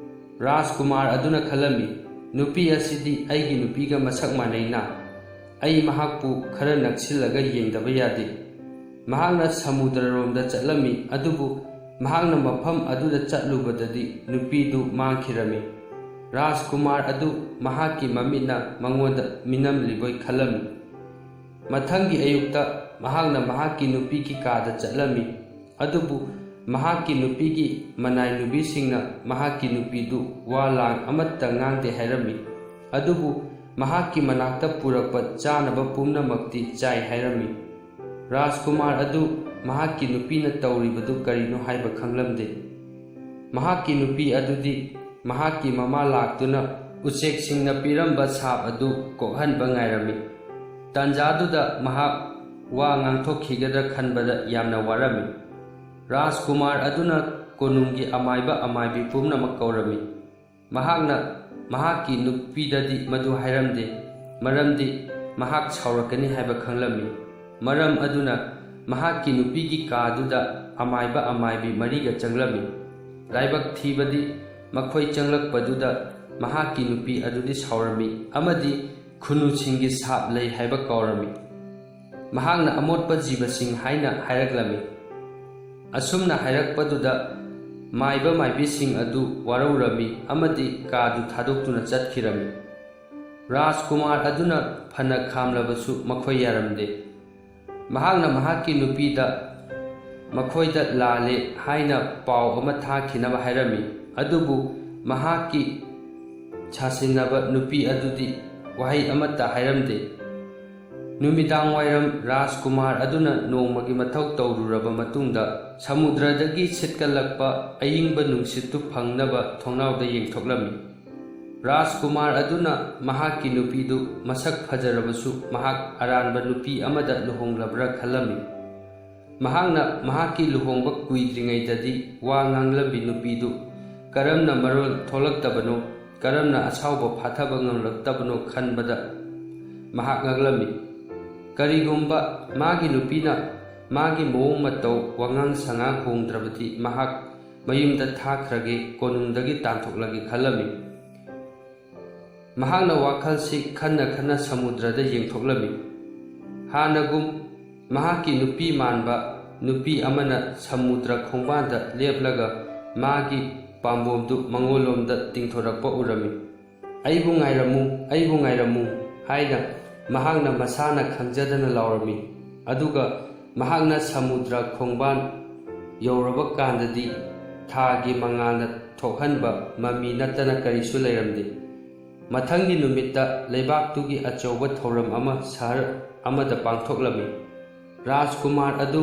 ꯔꯥꯖꯀꯨꯃꯥꯔ ꯑꯗꯨꯅ ꯈꯜꯂꯝꯃꯤ, "ꯅꯨꯄꯤ ꯑꯁꯤꯗꯤ ꯑꯩꯒꯤ ꯅꯨꯄꯤꯒ ꯃꯁꯛ ꯃꯥꯟꯅꯩꯅ꯫ ꯑꯩ ꯃꯍꯥꯛꯄꯨ ꯈꯔ ꯅꯛꯁꯤꯜꯂꯒ ꯌꯦꯡꯗꯕ ꯌꯥꯗꯦ꯫" ꯃꯍꯥꯛꯅ ꯁꯃꯨꯗ꯭ꯔꯔꯣꯝꯗ ꯆꯠꯂꯝꯃꯤ, ꯑꯗꯨꯕꯨ ꯃꯍꯥꯛꯅ ꯃꯐꯝ ꯑꯗꯨꯗ ꯆꯠꯂꯨꯕꯗꯗꯤ ꯅꯨꯄꯤꯗꯨ ꯃꯥꯡꯈꯤꯔꯝꯃꯤ꯫ ꯔꯥꯖꯀꯨꯃꯥꯔ ꯑꯗꯨ ꯃꯍꯥꯛꯀꯤ ꯃꯃꯤꯠꯅ ꯃꯉꯣꯟꯗ ꯃꯤꯅꯝꯂꯤꯕꯣꯏ ꯈꯜꯂꯝꯃꯤ꯫ ꯃꯊꯪꯒꯤ ꯑꯌꯨꯛꯇ ꯃꯍꯥꯛꯅ ꯃꯍꯥꯛꯀꯤ ꯅꯨꯄꯤꯒꯤ ꯀꯥꯗ ꯆꯠꯂꯝꯃꯤ, ꯑꯗꯨꯕꯨ ꯃꯍꯥꯛꯀꯤ ꯅꯨꯄꯤꯒꯤ ꯃꯅꯥꯏ ꯅꯨꯕꯤꯁꯤꯡꯅ ꯃꯍꯥꯛꯀꯤ ꯅꯨꯄꯤꯗꯨ ꯋꯥ ꯂꯥꯡ ꯑꯃꯠꯇ ꯉꯥꯡꯗꯦ ꯍꯥꯏꯔꯝꯃꯤ, ꯑꯗꯨꯕꯨ ꯃꯍꯥꯛꯀꯤ ꯃꯅꯥꯛꯇ ꯄꯨꯔꯛꯄ ꯆꯥꯅꯕ ꯄꯨꯝꯅꯃꯛꯇꯤ ꯆꯥꯏ ꯍꯥꯏꯔꯝꯃꯤ꯫ ꯔꯥꯖꯀꯨꯃꯥꯔ ꯑꯗꯨ ꯃꯍꯥꯛꯀꯤ ꯅꯨꯄꯤꯅ ꯇꯧꯔꯤꯕꯗꯨ ꯀꯔꯤꯅꯣ ꯍꯥꯏꯕ ꯈꯪꯂꯝꯗꯦ꯫ ꯃꯍꯥꯛꯀꯤ ꯅꯨꯄꯤ ꯑꯗꯨꯗꯤ ꯃꯍꯥꯛꯀꯤ ꯃꯃꯥ ꯂꯥꯛꯇꯨꯅ ꯎꯆꯦꯛꯁꯤꯡꯅ ꯄꯤꯔꯝꯕ ꯁꯥꯞ ꯑꯗꯨ ꯀꯣꯛꯍꯟꯕ ꯉꯥꯏꯔꯝꯃꯤ꯫ ꯇꯥꯟꯖꯥꯗꯨꯗ ꯃꯍꯥꯛ ꯋꯥ ꯉꯥꯡꯊꯣꯛꯈꯤꯒꯗ꯭ꯔꯥ ꯈꯟꯕꯗ ꯌꯥꯝꯅ ꯋꯥꯔꯝꯃꯤ꯫ ꯔꯥꯖꯀꯨꯃꯥꯔ ꯑꯗꯨꯅ ꯀꯣꯅꯨꯡꯒꯤ ꯑꯃꯥꯏꯕ ꯑꯃꯥꯏꯕꯤ ꯄꯨꯝꯅꯃꯛ ꯀꯧꯔꯝꯃꯤ꯫ ꯃꯍꯥꯛꯅ ꯃꯍꯥꯛꯀꯤ ꯅꯨꯄꯤꯗꯗꯤ ꯃꯗꯨ ꯍꯥꯏꯔꯝꯗꯦ, ꯃꯔꯝꯗꯤ ꯃꯍꯥꯛ ꯁꯥꯎꯔꯛꯀꯅꯤ ꯍꯥꯏꯕ ꯈꯪꯂꯝꯃꯤ꯫ ꯃꯔꯝ ꯑꯗꯨꯅ ꯃꯍꯥꯛꯀꯤ ꯅꯨꯄꯤꯒꯤ ꯀꯥꯗꯨꯗ ꯑꯃꯥꯏꯕ ꯑꯃꯥꯏꯕꯤ ꯃꯔꯤꯒ ꯆꯪꯂꯝꯃꯤ꯫ ꯂꯥꯏꯕꯛ ꯊꯤꯕꯗꯤ, ꯃꯈꯣꯏ ꯆꯪꯂꯛꯄꯗꯨꯗ ꯃꯍꯥꯛꯀꯤ ꯅꯨꯄꯤ ꯑꯗꯨꯗꯤ ꯁꯥꯎꯔꯝꯃꯤ ꯑꯃꯗꯤ ꯈꯨꯅꯨꯁꯤꯡꯒꯤ ꯁꯥꯞ ꯂꯩ ꯍꯥꯏꯕ ꯀꯥꯎꯔꯝꯃꯤ꯫ ꯃꯍꯥꯛꯅ ꯑꯃꯣꯠꯄ ꯖꯤꯕꯁꯤꯡ ꯍꯥꯏꯅ ꯍꯥꯏꯔꯛꯂꯝꯃꯤ꯫ ꯑꯁꯨꯝꯅ ꯍꯥꯏꯔꯛꯄꯗꯨꯗ ꯃꯥꯏꯕ ꯃꯥꯏꯕꯤꯁꯤꯡ ꯑꯗꯨ ꯋꯥꯔꯧꯔꯝꯃꯤ ꯑꯃꯗꯤ ꯀꯥꯗꯨ ꯊꯥꯗꯣꯛꯇꯨꯅ ꯆꯠꯈꯤꯔꯝꯃꯤ꯫ ꯔꯥꯖꯀꯨꯃꯥꯔ ꯑꯗꯨꯅ ꯐꯅ ꯈꯥꯝꯂꯕꯁꯨ ꯃꯈꯣꯏ ꯌꯥꯔꯝꯗꯦ꯫ ꯃꯍꯥꯛꯅ ꯃꯍꯥꯛꯀꯤ ꯅꯨꯄꯤꯗ ꯃꯈꯣꯏꯗ ꯂꯥꯜꯂꯦ ꯍꯥꯏꯅ ꯄꯥꯎ ꯑꯃ ꯊꯥꯈꯤꯅꯕ ꯍꯥꯏꯔꯝꯃꯤ꯫ ꯑꯗꯨꯕꯨ ꯃꯍꯥꯛꯀꯤ ꯁꯥꯁꯤꯟꯅꯕ ꯅꯨꯄꯤ ꯑꯗꯨꯗꯤ ꯋꯥꯍꯩ ꯑꯃꯠꯇ ꯍꯥꯏꯔꯝꯗꯦ꯫ ꯅꯨꯃꯤꯗꯥꯡꯋꯥꯏꯔꯝ ꯔꯥꯖꯀꯨꯃꯥꯔ ꯑꯗꯨꯅ ꯅꯣꯡꯃꯒꯤ ꯃꯊꯧ ꯇꯧꯔꯨꯔꯕ ꯃꯇꯨꯡꯗ ꯁꯃꯨꯗ꯭ꯔꯗꯒꯤ ꯁꯤꯠꯀꯠꯂꯛꯄ ꯑꯏꯪꯕ ꯅꯨꯡꯁꯤꯠꯇꯨ ꯐꯪꯅꯕ ꯊꯣꯡꯅꯥꯎꯗ ꯌꯦꯡꯊꯣꯛꯂꯝꯃꯤ꯫ ꯔꯥꯖꯀꯨꯃꯥꯔ ꯑꯗꯨꯅ ꯃꯍꯥꯛꯀꯤ ꯅꯨꯄꯤꯗꯨ ꯃꯁꯛ ꯐꯖꯔꯕꯁꯨ ꯃꯍꯥꯛ ꯑꯔꯥꯟꯕ ꯅꯨꯄꯤ ꯑꯃꯗ ꯂꯨꯍꯣꯡꯂꯕ꯭ꯔꯥ ꯈꯜꯂꯝꯃꯤ꯫ ꯃꯍꯥꯛꯅ ꯃꯍꯥꯛꯀꯤ ꯂꯨꯍꯣꯡꯕ ꯀꯨꯏꯗ꯭ꯔꯤꯉꯩꯗꯗꯤ ꯋꯥ ꯉꯥꯡꯂꯝꯕꯤ ꯅꯨꯄꯤꯗꯨ ꯀꯔꯝꯅ ꯃꯔꯣꯜ ꯊꯣꯛꯂꯛꯇꯕꯅꯣ, ꯀꯔꯝꯅ ꯑꯁꯥꯎꯕ ꯐꯥꯊꯕ ꯉꯝꯂꯛꯇꯕꯅꯣ ꯈꯟꯕꯗ ꯃꯍꯥꯛ ꯉꯛꯂꯝꯃꯤ꯫ ꯀꯔꯤꯒꯨꯝꯕ ꯃꯥꯒꯤ ꯅꯨꯄꯤꯅ ꯃꯥꯒꯤ ꯃꯑꯣꯡ ꯃꯇꯧ, ꯋꯥꯉꯥꯡ ꯁꯉꯥꯡ ꯍꯣꯡꯗ꯭ꯔꯕꯗꯤ ꯃꯍꯥꯛ ꯃꯌꯨꯝꯗ ꯊꯥꯈ꯭ꯔꯒꯦ, ꯀꯣꯅꯨꯡꯗꯒꯤ ꯇꯥꯟꯊꯣꯛꯂꯒꯦ ꯈꯜꯂꯝꯃꯤ꯫ ꯃꯍꯥꯛꯅ ꯋꯥꯈꯜꯁꯤ ꯈꯟꯅ ꯈꯟꯅ ꯁꯃꯨꯗ꯭ꯔꯗ ꯌꯦꯡꯊꯣꯛꯂꯝꯃꯤ꯫ ꯍꯥꯟꯅꯒꯨꯝ ꯃꯍꯥꯛꯀꯤ ꯅꯨꯄꯤ ꯃꯥꯟꯕ ꯅꯨꯄꯤ ꯑꯃꯅ ꯁꯃꯨꯗ꯭ꯔ ꯈꯣꯡꯕꯥꯟꯗ ꯂꯦꯞꯂꯒ ꯃꯥꯒꯤ ꯄꯥꯝꯕꯣꯝꯗꯨ ꯃꯉꯣꯟꯂꯣꯝꯗ ꯇꯤꯡꯊꯣꯔꯛꯄ ꯎꯔꯝꯃꯤ꯫ "ꯑꯩꯕꯨ ꯉꯥꯏꯔꯝꯃꯨ, ꯑꯩꯕꯨ ꯉꯥꯏꯔꯝꯃꯨ" ꯍꯥꯏꯅ ꯃꯍꯥꯛꯅ ꯃꯁꯥꯅ ꯈꯪꯖꯗꯅ ꯂꯥꯎꯔꯝꯃꯤ꯫ ꯑꯗꯨꯒ ꯃꯍꯥꯛꯅ ꯁꯃꯨꯗ꯭ꯔ ꯈꯣꯡꯕꯥꯟ ꯌꯧꯔꯕ ꯀꯥꯟꯗꯗꯤ ꯊꯥꯒꯤ ꯃꯉꯥꯜꯅ ꯊꯣꯛꯍꯟꯕ ꯃꯃꯤ ꯅꯠꯇꯅ ꯀꯔꯤꯁꯨ ꯂꯩꯔꯝꯗꯦ꯫ ꯃꯊꯪꯒꯤ ꯅꯨꯃꯤꯠꯇ ꯂꯩꯕꯥꯛꯇꯨꯒꯤ ꯑꯆꯧꯕ ꯊꯧꯔꯝ ꯑꯃ ꯁꯍꯔ ꯑꯃꯗ ꯄꯥꯡꯊꯣꯛꯂꯝꯃꯤ꯫ ꯔꯥꯖꯀꯨꯃꯥꯔ ꯑꯗꯨ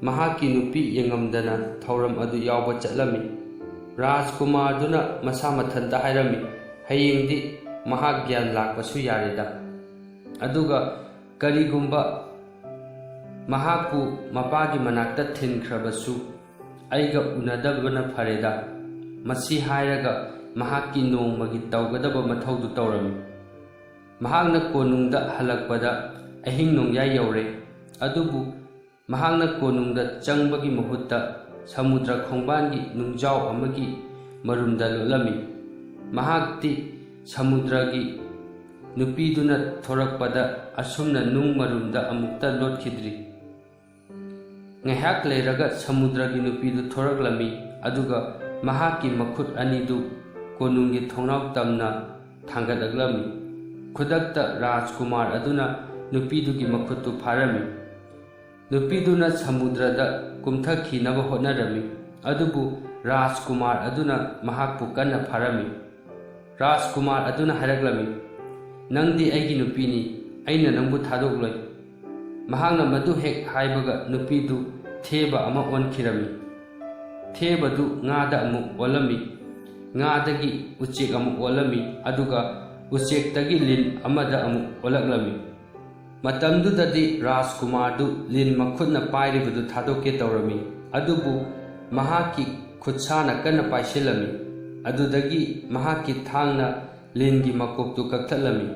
ꯃꯍꯥꯛꯀꯤ ꯅꯨꯄꯤ ꯌꯦꯡꯉꯝꯗꯅ ꯊꯧꯔꯝ ꯑꯗꯨ ꯌꯥꯎꯕ ꯆꯠꯂꯝꯃꯤ꯫ ꯔꯥꯖꯀꯨꯃꯥꯔꯗꯨꯅ ꯃꯁꯥ ꯃꯊꯟꯇ ꯍꯥꯏꯔꯝꯃꯤ, "ꯍꯌꯦꯡꯗꯤ ꯃꯍꯥꯛ ꯒ꯭ꯌꯥꯟ ꯂꯥꯛꯄꯁꯨ ꯌꯥꯔꯦꯗ꯫ ꯑꯗꯨꯒ ꯀꯔꯤꯒꯨꯝꯕ ꯃꯍꯥꯛꯄꯨ ꯃꯄꯥꯒꯤ ꯃꯅꯥꯛꯇ ꯊꯤꯟꯈ꯭ꯔꯕꯁꯨ ꯑꯩꯒ ꯎꯅꯗꯕꯅ ꯐꯔꯦꯗ"꯫ ꯃꯁꯤ ꯍꯥꯏꯔꯒ ꯃꯍꯥꯛꯀꯤ ꯅꯣꯡꯃꯒꯤ ꯇꯧꯒꯗꯕ ꯃꯊꯧꯗꯨ ꯇꯧꯔꯝꯃꯤ꯫ ꯃꯍꯥꯛꯅ ꯀꯣꯅꯨꯡꯗ ꯍꯜꯂꯛꯄꯗ ꯑꯍꯤꯡ ꯅꯣꯡꯌꯥꯏ ꯌꯧꯔꯦ꯫ ꯑꯗꯨꯕꯨ ꯃꯍꯥꯛꯅ ꯀꯣꯅꯨꯡꯗ ꯆꯪꯕꯒꯤ ꯃꯍꯨꯠꯇ ꯁꯃꯨꯗ꯭ꯔ ꯈꯣꯡꯕꯥꯟꯒꯤ ꯅꯨꯡꯖꯥꯎ ꯑꯃꯒꯤ ꯃꯔꯨꯝꯗ ꯂꯣꯠꯂꯝꯃꯤ꯫ ꯃꯍꯥꯛꯇꯤ ꯁꯃꯨꯗ꯭ꯔꯒꯤ ꯅꯨꯄꯤꯗꯨꯅ ꯊꯣꯔꯛꯄꯗ ꯑꯁꯨꯝꯅ ꯅꯨꯡ ꯃꯔꯨꯝꯗ ꯑꯃꯨꯛꯇ ꯂꯣꯠꯈꯤꯗ꯭ꯔꯤ꯫ ꯉꯥꯏꯍꯥꯛ ꯂꯩꯔꯒ ꯁꯃꯨꯗ꯭ꯔꯒꯤ ꯅꯨꯄꯤꯗꯨ ꯊꯣꯔꯛꯂꯝꯃꯤ, ꯑꯗꯨꯒ ꯃꯍꯥꯛꯀꯤ ꯃꯈꯨꯠ ꯑꯅꯤꯗꯨ ꯀꯣꯅꯨꯡꯒꯤ ꯊꯣꯡꯅꯥꯎ ꯇꯝꯅ ꯊꯥꯡꯒꯠꯂꯛꯂꯝꯃꯤ꯫ ꯈꯨꯗꯛꯇ ꯔꯥꯖꯀꯨꯃꯥꯔ ꯑꯗꯨꯅ ꯅꯨꯄꯤꯗꯨꯒꯤ ꯃꯈꯨꯠꯇꯨ ꯐꯥꯔꯝꯃꯤ꯫ ꯅꯨꯄꯤꯗꯨꯅ ꯁꯃꯨꯗ꯭ꯔꯗ ꯀꯨꯝꯊꯈꯤꯅꯕ ꯍꯣꯠꯅꯔꯝꯃꯤ, ꯑꯗꯨꯕꯨ ꯔꯥꯖꯀꯨꯃꯥꯔ ꯑꯗꯨꯅ ꯃꯍꯥꯛꯄꯨ ꯀꯟꯅ ꯐꯥꯔꯝꯃꯤ꯫ ꯔꯥꯖꯀꯨꯃꯥꯔ ꯑꯗꯨꯅ ꯍꯥꯏꯔꯛꯂꯝꯃꯤ, "ꯅꯪꯗꯤ ꯑꯩꯒꯤ ꯅꯨꯄꯤꯅꯤ, ꯑꯩꯅ ꯅꯪꯕꯨ ꯊꯥꯗꯣꯛꯂꯣꯏ"꯫ ꯃꯍꯥꯛꯅ ꯃꯗꯨ ꯍꯦꯛ ꯍꯥꯏꯕꯒ ꯅꯨꯄꯤꯗꯨ ꯊꯦꯕ ꯑꯃ ꯑꯣꯟꯈꯤꯔꯝꯃꯤ꯫ ꯊꯦꯕꯗꯨ ꯉꯥꯗ ꯑꯃꯨꯛ ꯑꯣꯜꯂꯝꯃꯤ, ꯉꯥꯗꯒꯤ ꯎꯆꯦꯛ ꯑꯃꯨꯛ ꯑꯣꯜꯂꯝꯃꯤ, ꯑꯗꯨꯒ ꯎꯆꯦꯛꯇꯒꯤ ꯂꯤꯟ ꯑꯃꯗ ꯑꯃꯨꯛ ꯑꯣꯜꯂꯛꯂꯝꯃꯤ꯫ ꯃꯇꯝꯗꯨꯗꯗꯤ ꯔꯥꯖꯀꯨꯃꯥꯔꯗꯨ ꯂꯤꯟ ꯃꯈꯨꯠꯅ ꯄꯥꯏꯔꯤꯕꯗꯨ ꯊꯥꯗꯣꯛꯀꯦ ꯇꯧꯔꯝꯃꯤ, ꯑꯗꯨꯕꯨ ꯃꯍꯥꯛꯀꯤ ꯈꯨꯠꯁꯥꯅ ꯀꯟꯅ ꯄꯥꯏꯁꯤꯜꯂꯝꯃꯤ꯫ ꯑꯗꯨꯗꯒꯤ ꯃꯍꯥꯛꯀꯤ ꯊꯥꯡꯅ ꯂꯤꯟꯒꯤ ꯃꯀꯣꯛꯇꯨ ꯀꯛꯊꯠꯂꯝꯃꯤ꯫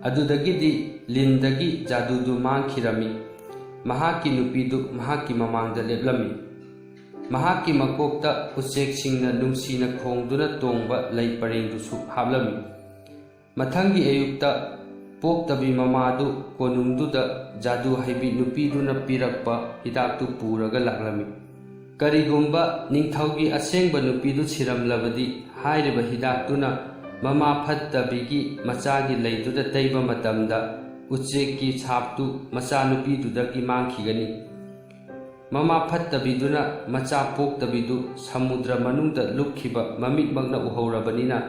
ꯑꯗꯨꯗꯒꯤꯗꯤ ꯂꯤꯟꯗꯒꯤ ꯖꯥꯗꯨꯗꯨ ꯃꯥꯡꯈꯤꯔꯝꯃꯤ꯫ ꯃꯍꯥꯛꯀꯤ ꯅꯨꯄꯤꯗꯨ ꯃꯍꯥꯛꯀꯤ ꯃꯃꯥꯡꯗ ꯂꯦꯞꯂꯝꯃꯤ꯫ ꯃꯍꯥꯛꯀꯤ ꯃꯀꯣꯛꯇ ꯎꯆꯦꯛꯁꯤꯡꯅ ꯅꯨꯡꯁꯤꯅ ꯈꯣꯡꯗꯨꯅ ꯇꯣꯡꯕ ꯂꯩ ꯄꯔꯦꯡꯗꯨꯁꯨ ꯍꯥꯞꯂꯝꯃꯤ꯫ ꯃꯊꯪꯒꯤ ꯑꯌꯨꯛꯇ ꯄꯣꯛꯇꯕꯤ ꯃꯃꯥꯗꯨ ꯀꯣꯅꯨꯡꯗꯨꯗ ꯖꯥꯗꯨ ꯍꯩꯕꯤ ꯅꯨꯄꯤꯗꯨꯅ ꯄꯤꯔꯛꯄ ꯍꯤꯗꯥꯛꯇꯨ ꯄꯨꯔꯒ ꯂꯥꯛꯂꯝꯃꯤ꯫ ꯀꯔꯤꯒꯨꯝꯕ ꯅꯤꯡꯊꯧꯒꯤ ꯑꯁꯦꯡꯕ ꯅꯨꯄꯤꯗꯨ ꯁꯤꯔꯝꯂꯕꯗꯤ, ꯍꯥꯏꯔꯤꯕ ꯍꯤꯗꯥꯛꯇꯨꯅ ꯃꯃꯥ ꯐꯠꯇꯕꯤꯒꯤ ꯃꯆꯥꯒꯤ ꯂꯩꯗꯨꯗ ꯇꯩꯕ ꯃꯇꯝꯗ, ꯎꯆꯦꯛꯀꯤ ꯁꯥꯞꯇꯨ ꯃꯆꯥꯅꯨꯄꯤꯗꯨꯗꯒꯤ ꯃꯥꯡꯈꯤꯒꯅꯤ꯫ ꯃꯃꯥ ꯐꯠꯇꯕꯤꯗꯨꯅ ꯃꯆꯥ ꯄꯣꯛꯇꯕꯤꯗꯨ ꯁꯃꯨꯗ꯭ꯔ ꯃꯅꯨꯡꯗ ꯂꯨꯞꯈꯤꯕ ꯃꯃꯤꯠꯃꯛꯅ ꯎꯍꯧꯔꯕꯅꯤꯅ,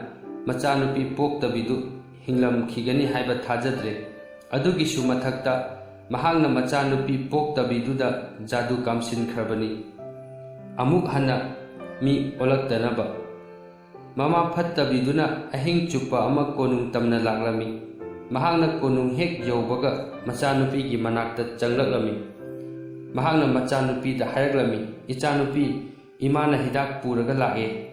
ꯃꯆꯥꯅꯨꯄꯤ ꯄꯣꯛꯇꯕꯤꯗꯨ ꯍꯤꯡꯂꯝꯈꯤꯒꯅꯤ ꯍꯥꯏꯕ ꯊꯥꯖꯗ꯭ꯔꯦ꯫ ꯑꯗꯨꯒꯤꯁꯨ ꯃꯊꯛꯇ, ꯃꯍꯥꯛꯅ ꯃꯆꯥꯅꯨꯄꯤ ꯄꯣꯛꯇꯕꯤꯗꯨꯗ ꯖꯥꯗꯨ ꯀꯥꯝꯁꯤꯟꯈ꯭ꯔꯕꯅꯤ, ꯑꯃꯨꯛ ꯍꯟꯅ ꯃꯤ ꯑꯣꯜꯂꯛꯇꯅꯕ꯫ ꯃꯃꯥ ꯐꯠꯇꯕꯤꯗꯨꯅ ꯑꯍꯤꯡ ꯆꯨꯞꯄ ꯑꯃ ꯀꯣꯅꯨꯡ ꯇꯝꯅ ꯂꯥꯛꯂꯝꯃꯤ꯫ ꯃꯍꯥꯛꯅ ꯀꯣꯅꯨꯡ ꯍꯦꯛ ꯌꯧꯕꯒ ꯃꯆꯥꯅꯨꯄꯤꯒꯤ ꯃꯅꯥꯛꯇ ꯆꯪꯂꯛꯂꯝꯃꯤ꯫ ꯃꯍꯥꯛꯅ ꯃꯆꯥꯅꯨꯄꯤꯗ ꯍꯥꯏꯔꯛꯂꯝꯃꯤ, "ꯏꯆꯥꯅꯨꯄꯤ, ꯏꯃꯥꯅ ꯍꯤꯗꯥꯛ ꯄꯨꯔꯒ ꯂꯥꯛꯑꯦ"꯫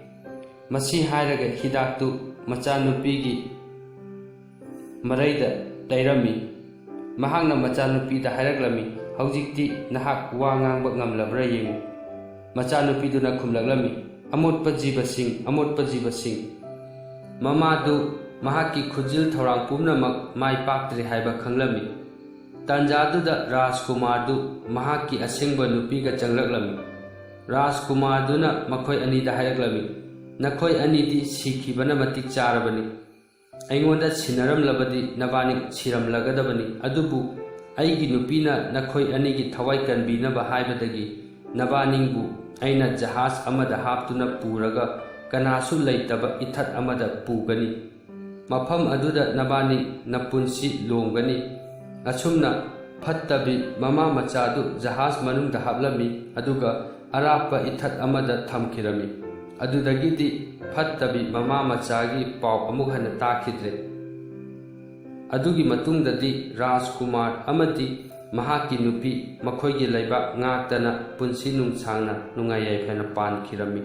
ꯃꯁꯤ ꯍꯥꯏꯔꯒ ꯍꯤꯗꯥꯛꯇꯨ ꯃꯆꯥꯅꯨꯄꯤꯒꯤ ꯃꯔꯩꯗ ꯇꯩꯔꯝꯃꯤ꯫ ꯃꯍꯥꯛꯅ ꯃꯆꯥꯅꯨꯄꯤꯗ ꯍꯥꯏꯔꯛꯂꯝꯃꯤ, "ꯍꯧꯖꯤꯛꯇꯤ ꯅꯍꯥꯛ ꯋꯥ ꯉꯥꯡꯕ ꯉꯝꯂꯕ꯭ꯔꯥ ꯌꯦꯡꯉꯨ"꯫ ꯃꯆꯥꯅꯨꯄꯤꯗꯨꯅ ꯈꯨꯝꯂꯛꯂꯝꯃꯤ, "ꯑꯃꯣꯠꯄ ꯖꯤꯕꯁꯤꯡ, ꯑꯃꯣꯠꯄ ꯖꯤꯕꯁꯤꯡ"꯫ ꯃꯃꯥꯗꯨ ꯃꯍꯥꯛꯀꯤ ꯈꯨꯖꯤꯜ ꯊꯧꯔꯥꯡ ꯄꯨꯝꯅꯃꯛ ꯃꯥꯏ ꯄꯥꯛꯇ꯭ꯔꯦ ꯍꯥꯏꯕ ꯈꯪꯂꯝꯃꯤ꯫ ꯇꯥꯟꯖꯥꯗꯨꯗ ꯔꯥꯖꯀꯨꯃꯥꯔꯗꯨ ꯃꯍꯥꯛꯀꯤ ꯑꯁꯦꯡꯕ ꯅꯨꯄꯤꯒ ꯆꯪꯂꯛꯂꯝꯃꯤ꯫ ꯔꯥꯖꯀꯨꯃꯥꯔꯗꯨꯅ ꯃꯈꯣꯏ ꯑꯅꯤꯗ ꯍꯥꯏꯔꯛꯂꯝꯃꯤ, "ꯅꯈꯣꯏ ꯑꯅꯤꯗꯤ ꯁꯤꯈꯤꯕꯅ ꯃꯇꯤꯛ ꯆꯥꯔꯕꯅꯤ꯫ ꯑꯩꯉꯣꯟꯗ ꯁꯤꯟꯅꯔꯝꯂꯕꯗꯤ ꯅꯕꯥꯅꯤ ꯁꯤꯔꯝꯂꯒꯗꯕꯅꯤ, ꯑꯗꯨꯕꯨ ꯑꯩꯒꯤ ꯅꯨꯄꯤꯅ ꯅꯈꯣꯏ ꯑꯅꯤꯒꯤ ꯊꯋꯥꯏ ꯀꯟꯕꯤꯅꯕ ꯍꯥꯏꯕꯗꯒꯤ ꯅꯕꯥꯅꯤꯕꯨ ꯑꯩꯅ ꯖꯍꯥꯖ ꯑꯃꯗ ꯍꯥꯞꯇꯨꯅ ꯄꯨꯔꯒ ꯀꯅꯥꯁꯨ ꯂꯩꯇꯕ ꯏꯊꯠ ꯑꯃꯗ ꯄꯨꯒꯅꯤ꯫ ꯃꯐꯝ ꯑꯗꯨꯗ ꯅꯕꯥꯅꯤ ꯅꯄꯨꯟꯁꯤ ꯂꯣꯝꯒꯅꯤ꯫ ꯑꯁꯨꯝꯅ ꯐꯠꯇꯕꯤ ꯃꯃꯥ ꯃꯆꯥꯗꯨ ꯖꯍꯥꯖ ꯃꯅꯨꯡꯗ ꯍꯥꯞꯂꯝꯃꯤ, ꯑꯗꯨꯒ ꯑꯔꯥꯞꯄ ꯏꯊꯠ ꯑꯃꯗ ꯊꯝꯈꯤꯔꯝꯃꯤ꯫ ꯑꯗꯨꯗꯒꯤꯗꯤ ꯐꯠꯇꯕꯤ ꯃꯃꯥ ꯃꯆꯥꯒꯤ ꯄꯥꯎ ꯑꯃꯨꯛ ꯍꯟꯅ ꯇꯥꯈꯤꯗ꯭ꯔꯦ꯫ ꯑꯗꯨꯒꯤ ꯃꯇꯨꯡꯗꯗꯤ ꯔꯥꯖꯀꯨꯃꯥꯔ ꯑꯃꯗꯤ ꯃꯍꯥꯛꯀꯤ ꯅꯨꯄꯤ ꯃꯈꯣꯏꯒꯤ ꯂꯩꯕꯥꯛ ꯉꯥꯛꯇꯅ ꯄꯨꯟꯁꯤ ꯅꯨꯡꯁꯥꯡꯅ ꯅꯨꯡꯉꯥꯏ ꯌꯥꯏꯐꯅ ꯄꯥꯟꯈꯤꯔꯝꯃꯤ꯫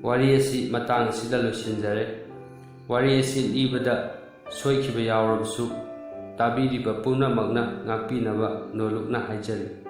ꯋꯥꯔꯤ ꯑꯁꯤ ꯃꯇꯥꯡ ꯑꯁꯤꯗ ꯂꯣꯏꯁꯤꯟꯖꯔꯦ꯫ ꯋꯥꯔꯤ ꯑꯁꯤ ꯂꯤꯕꯗ ꯁꯣꯏꯈꯤꯕ ꯌꯥꯎꯔꯕꯁꯨ ꯇꯥꯕꯤꯔꯤꯕ ꯄꯨꯝꯅꯃꯛꯅ ꯉꯥꯛꯄꯤꯅꯕ ꯅꯣꯂꯨꯛꯅ ꯍꯥꯏꯖꯔꯤ꯫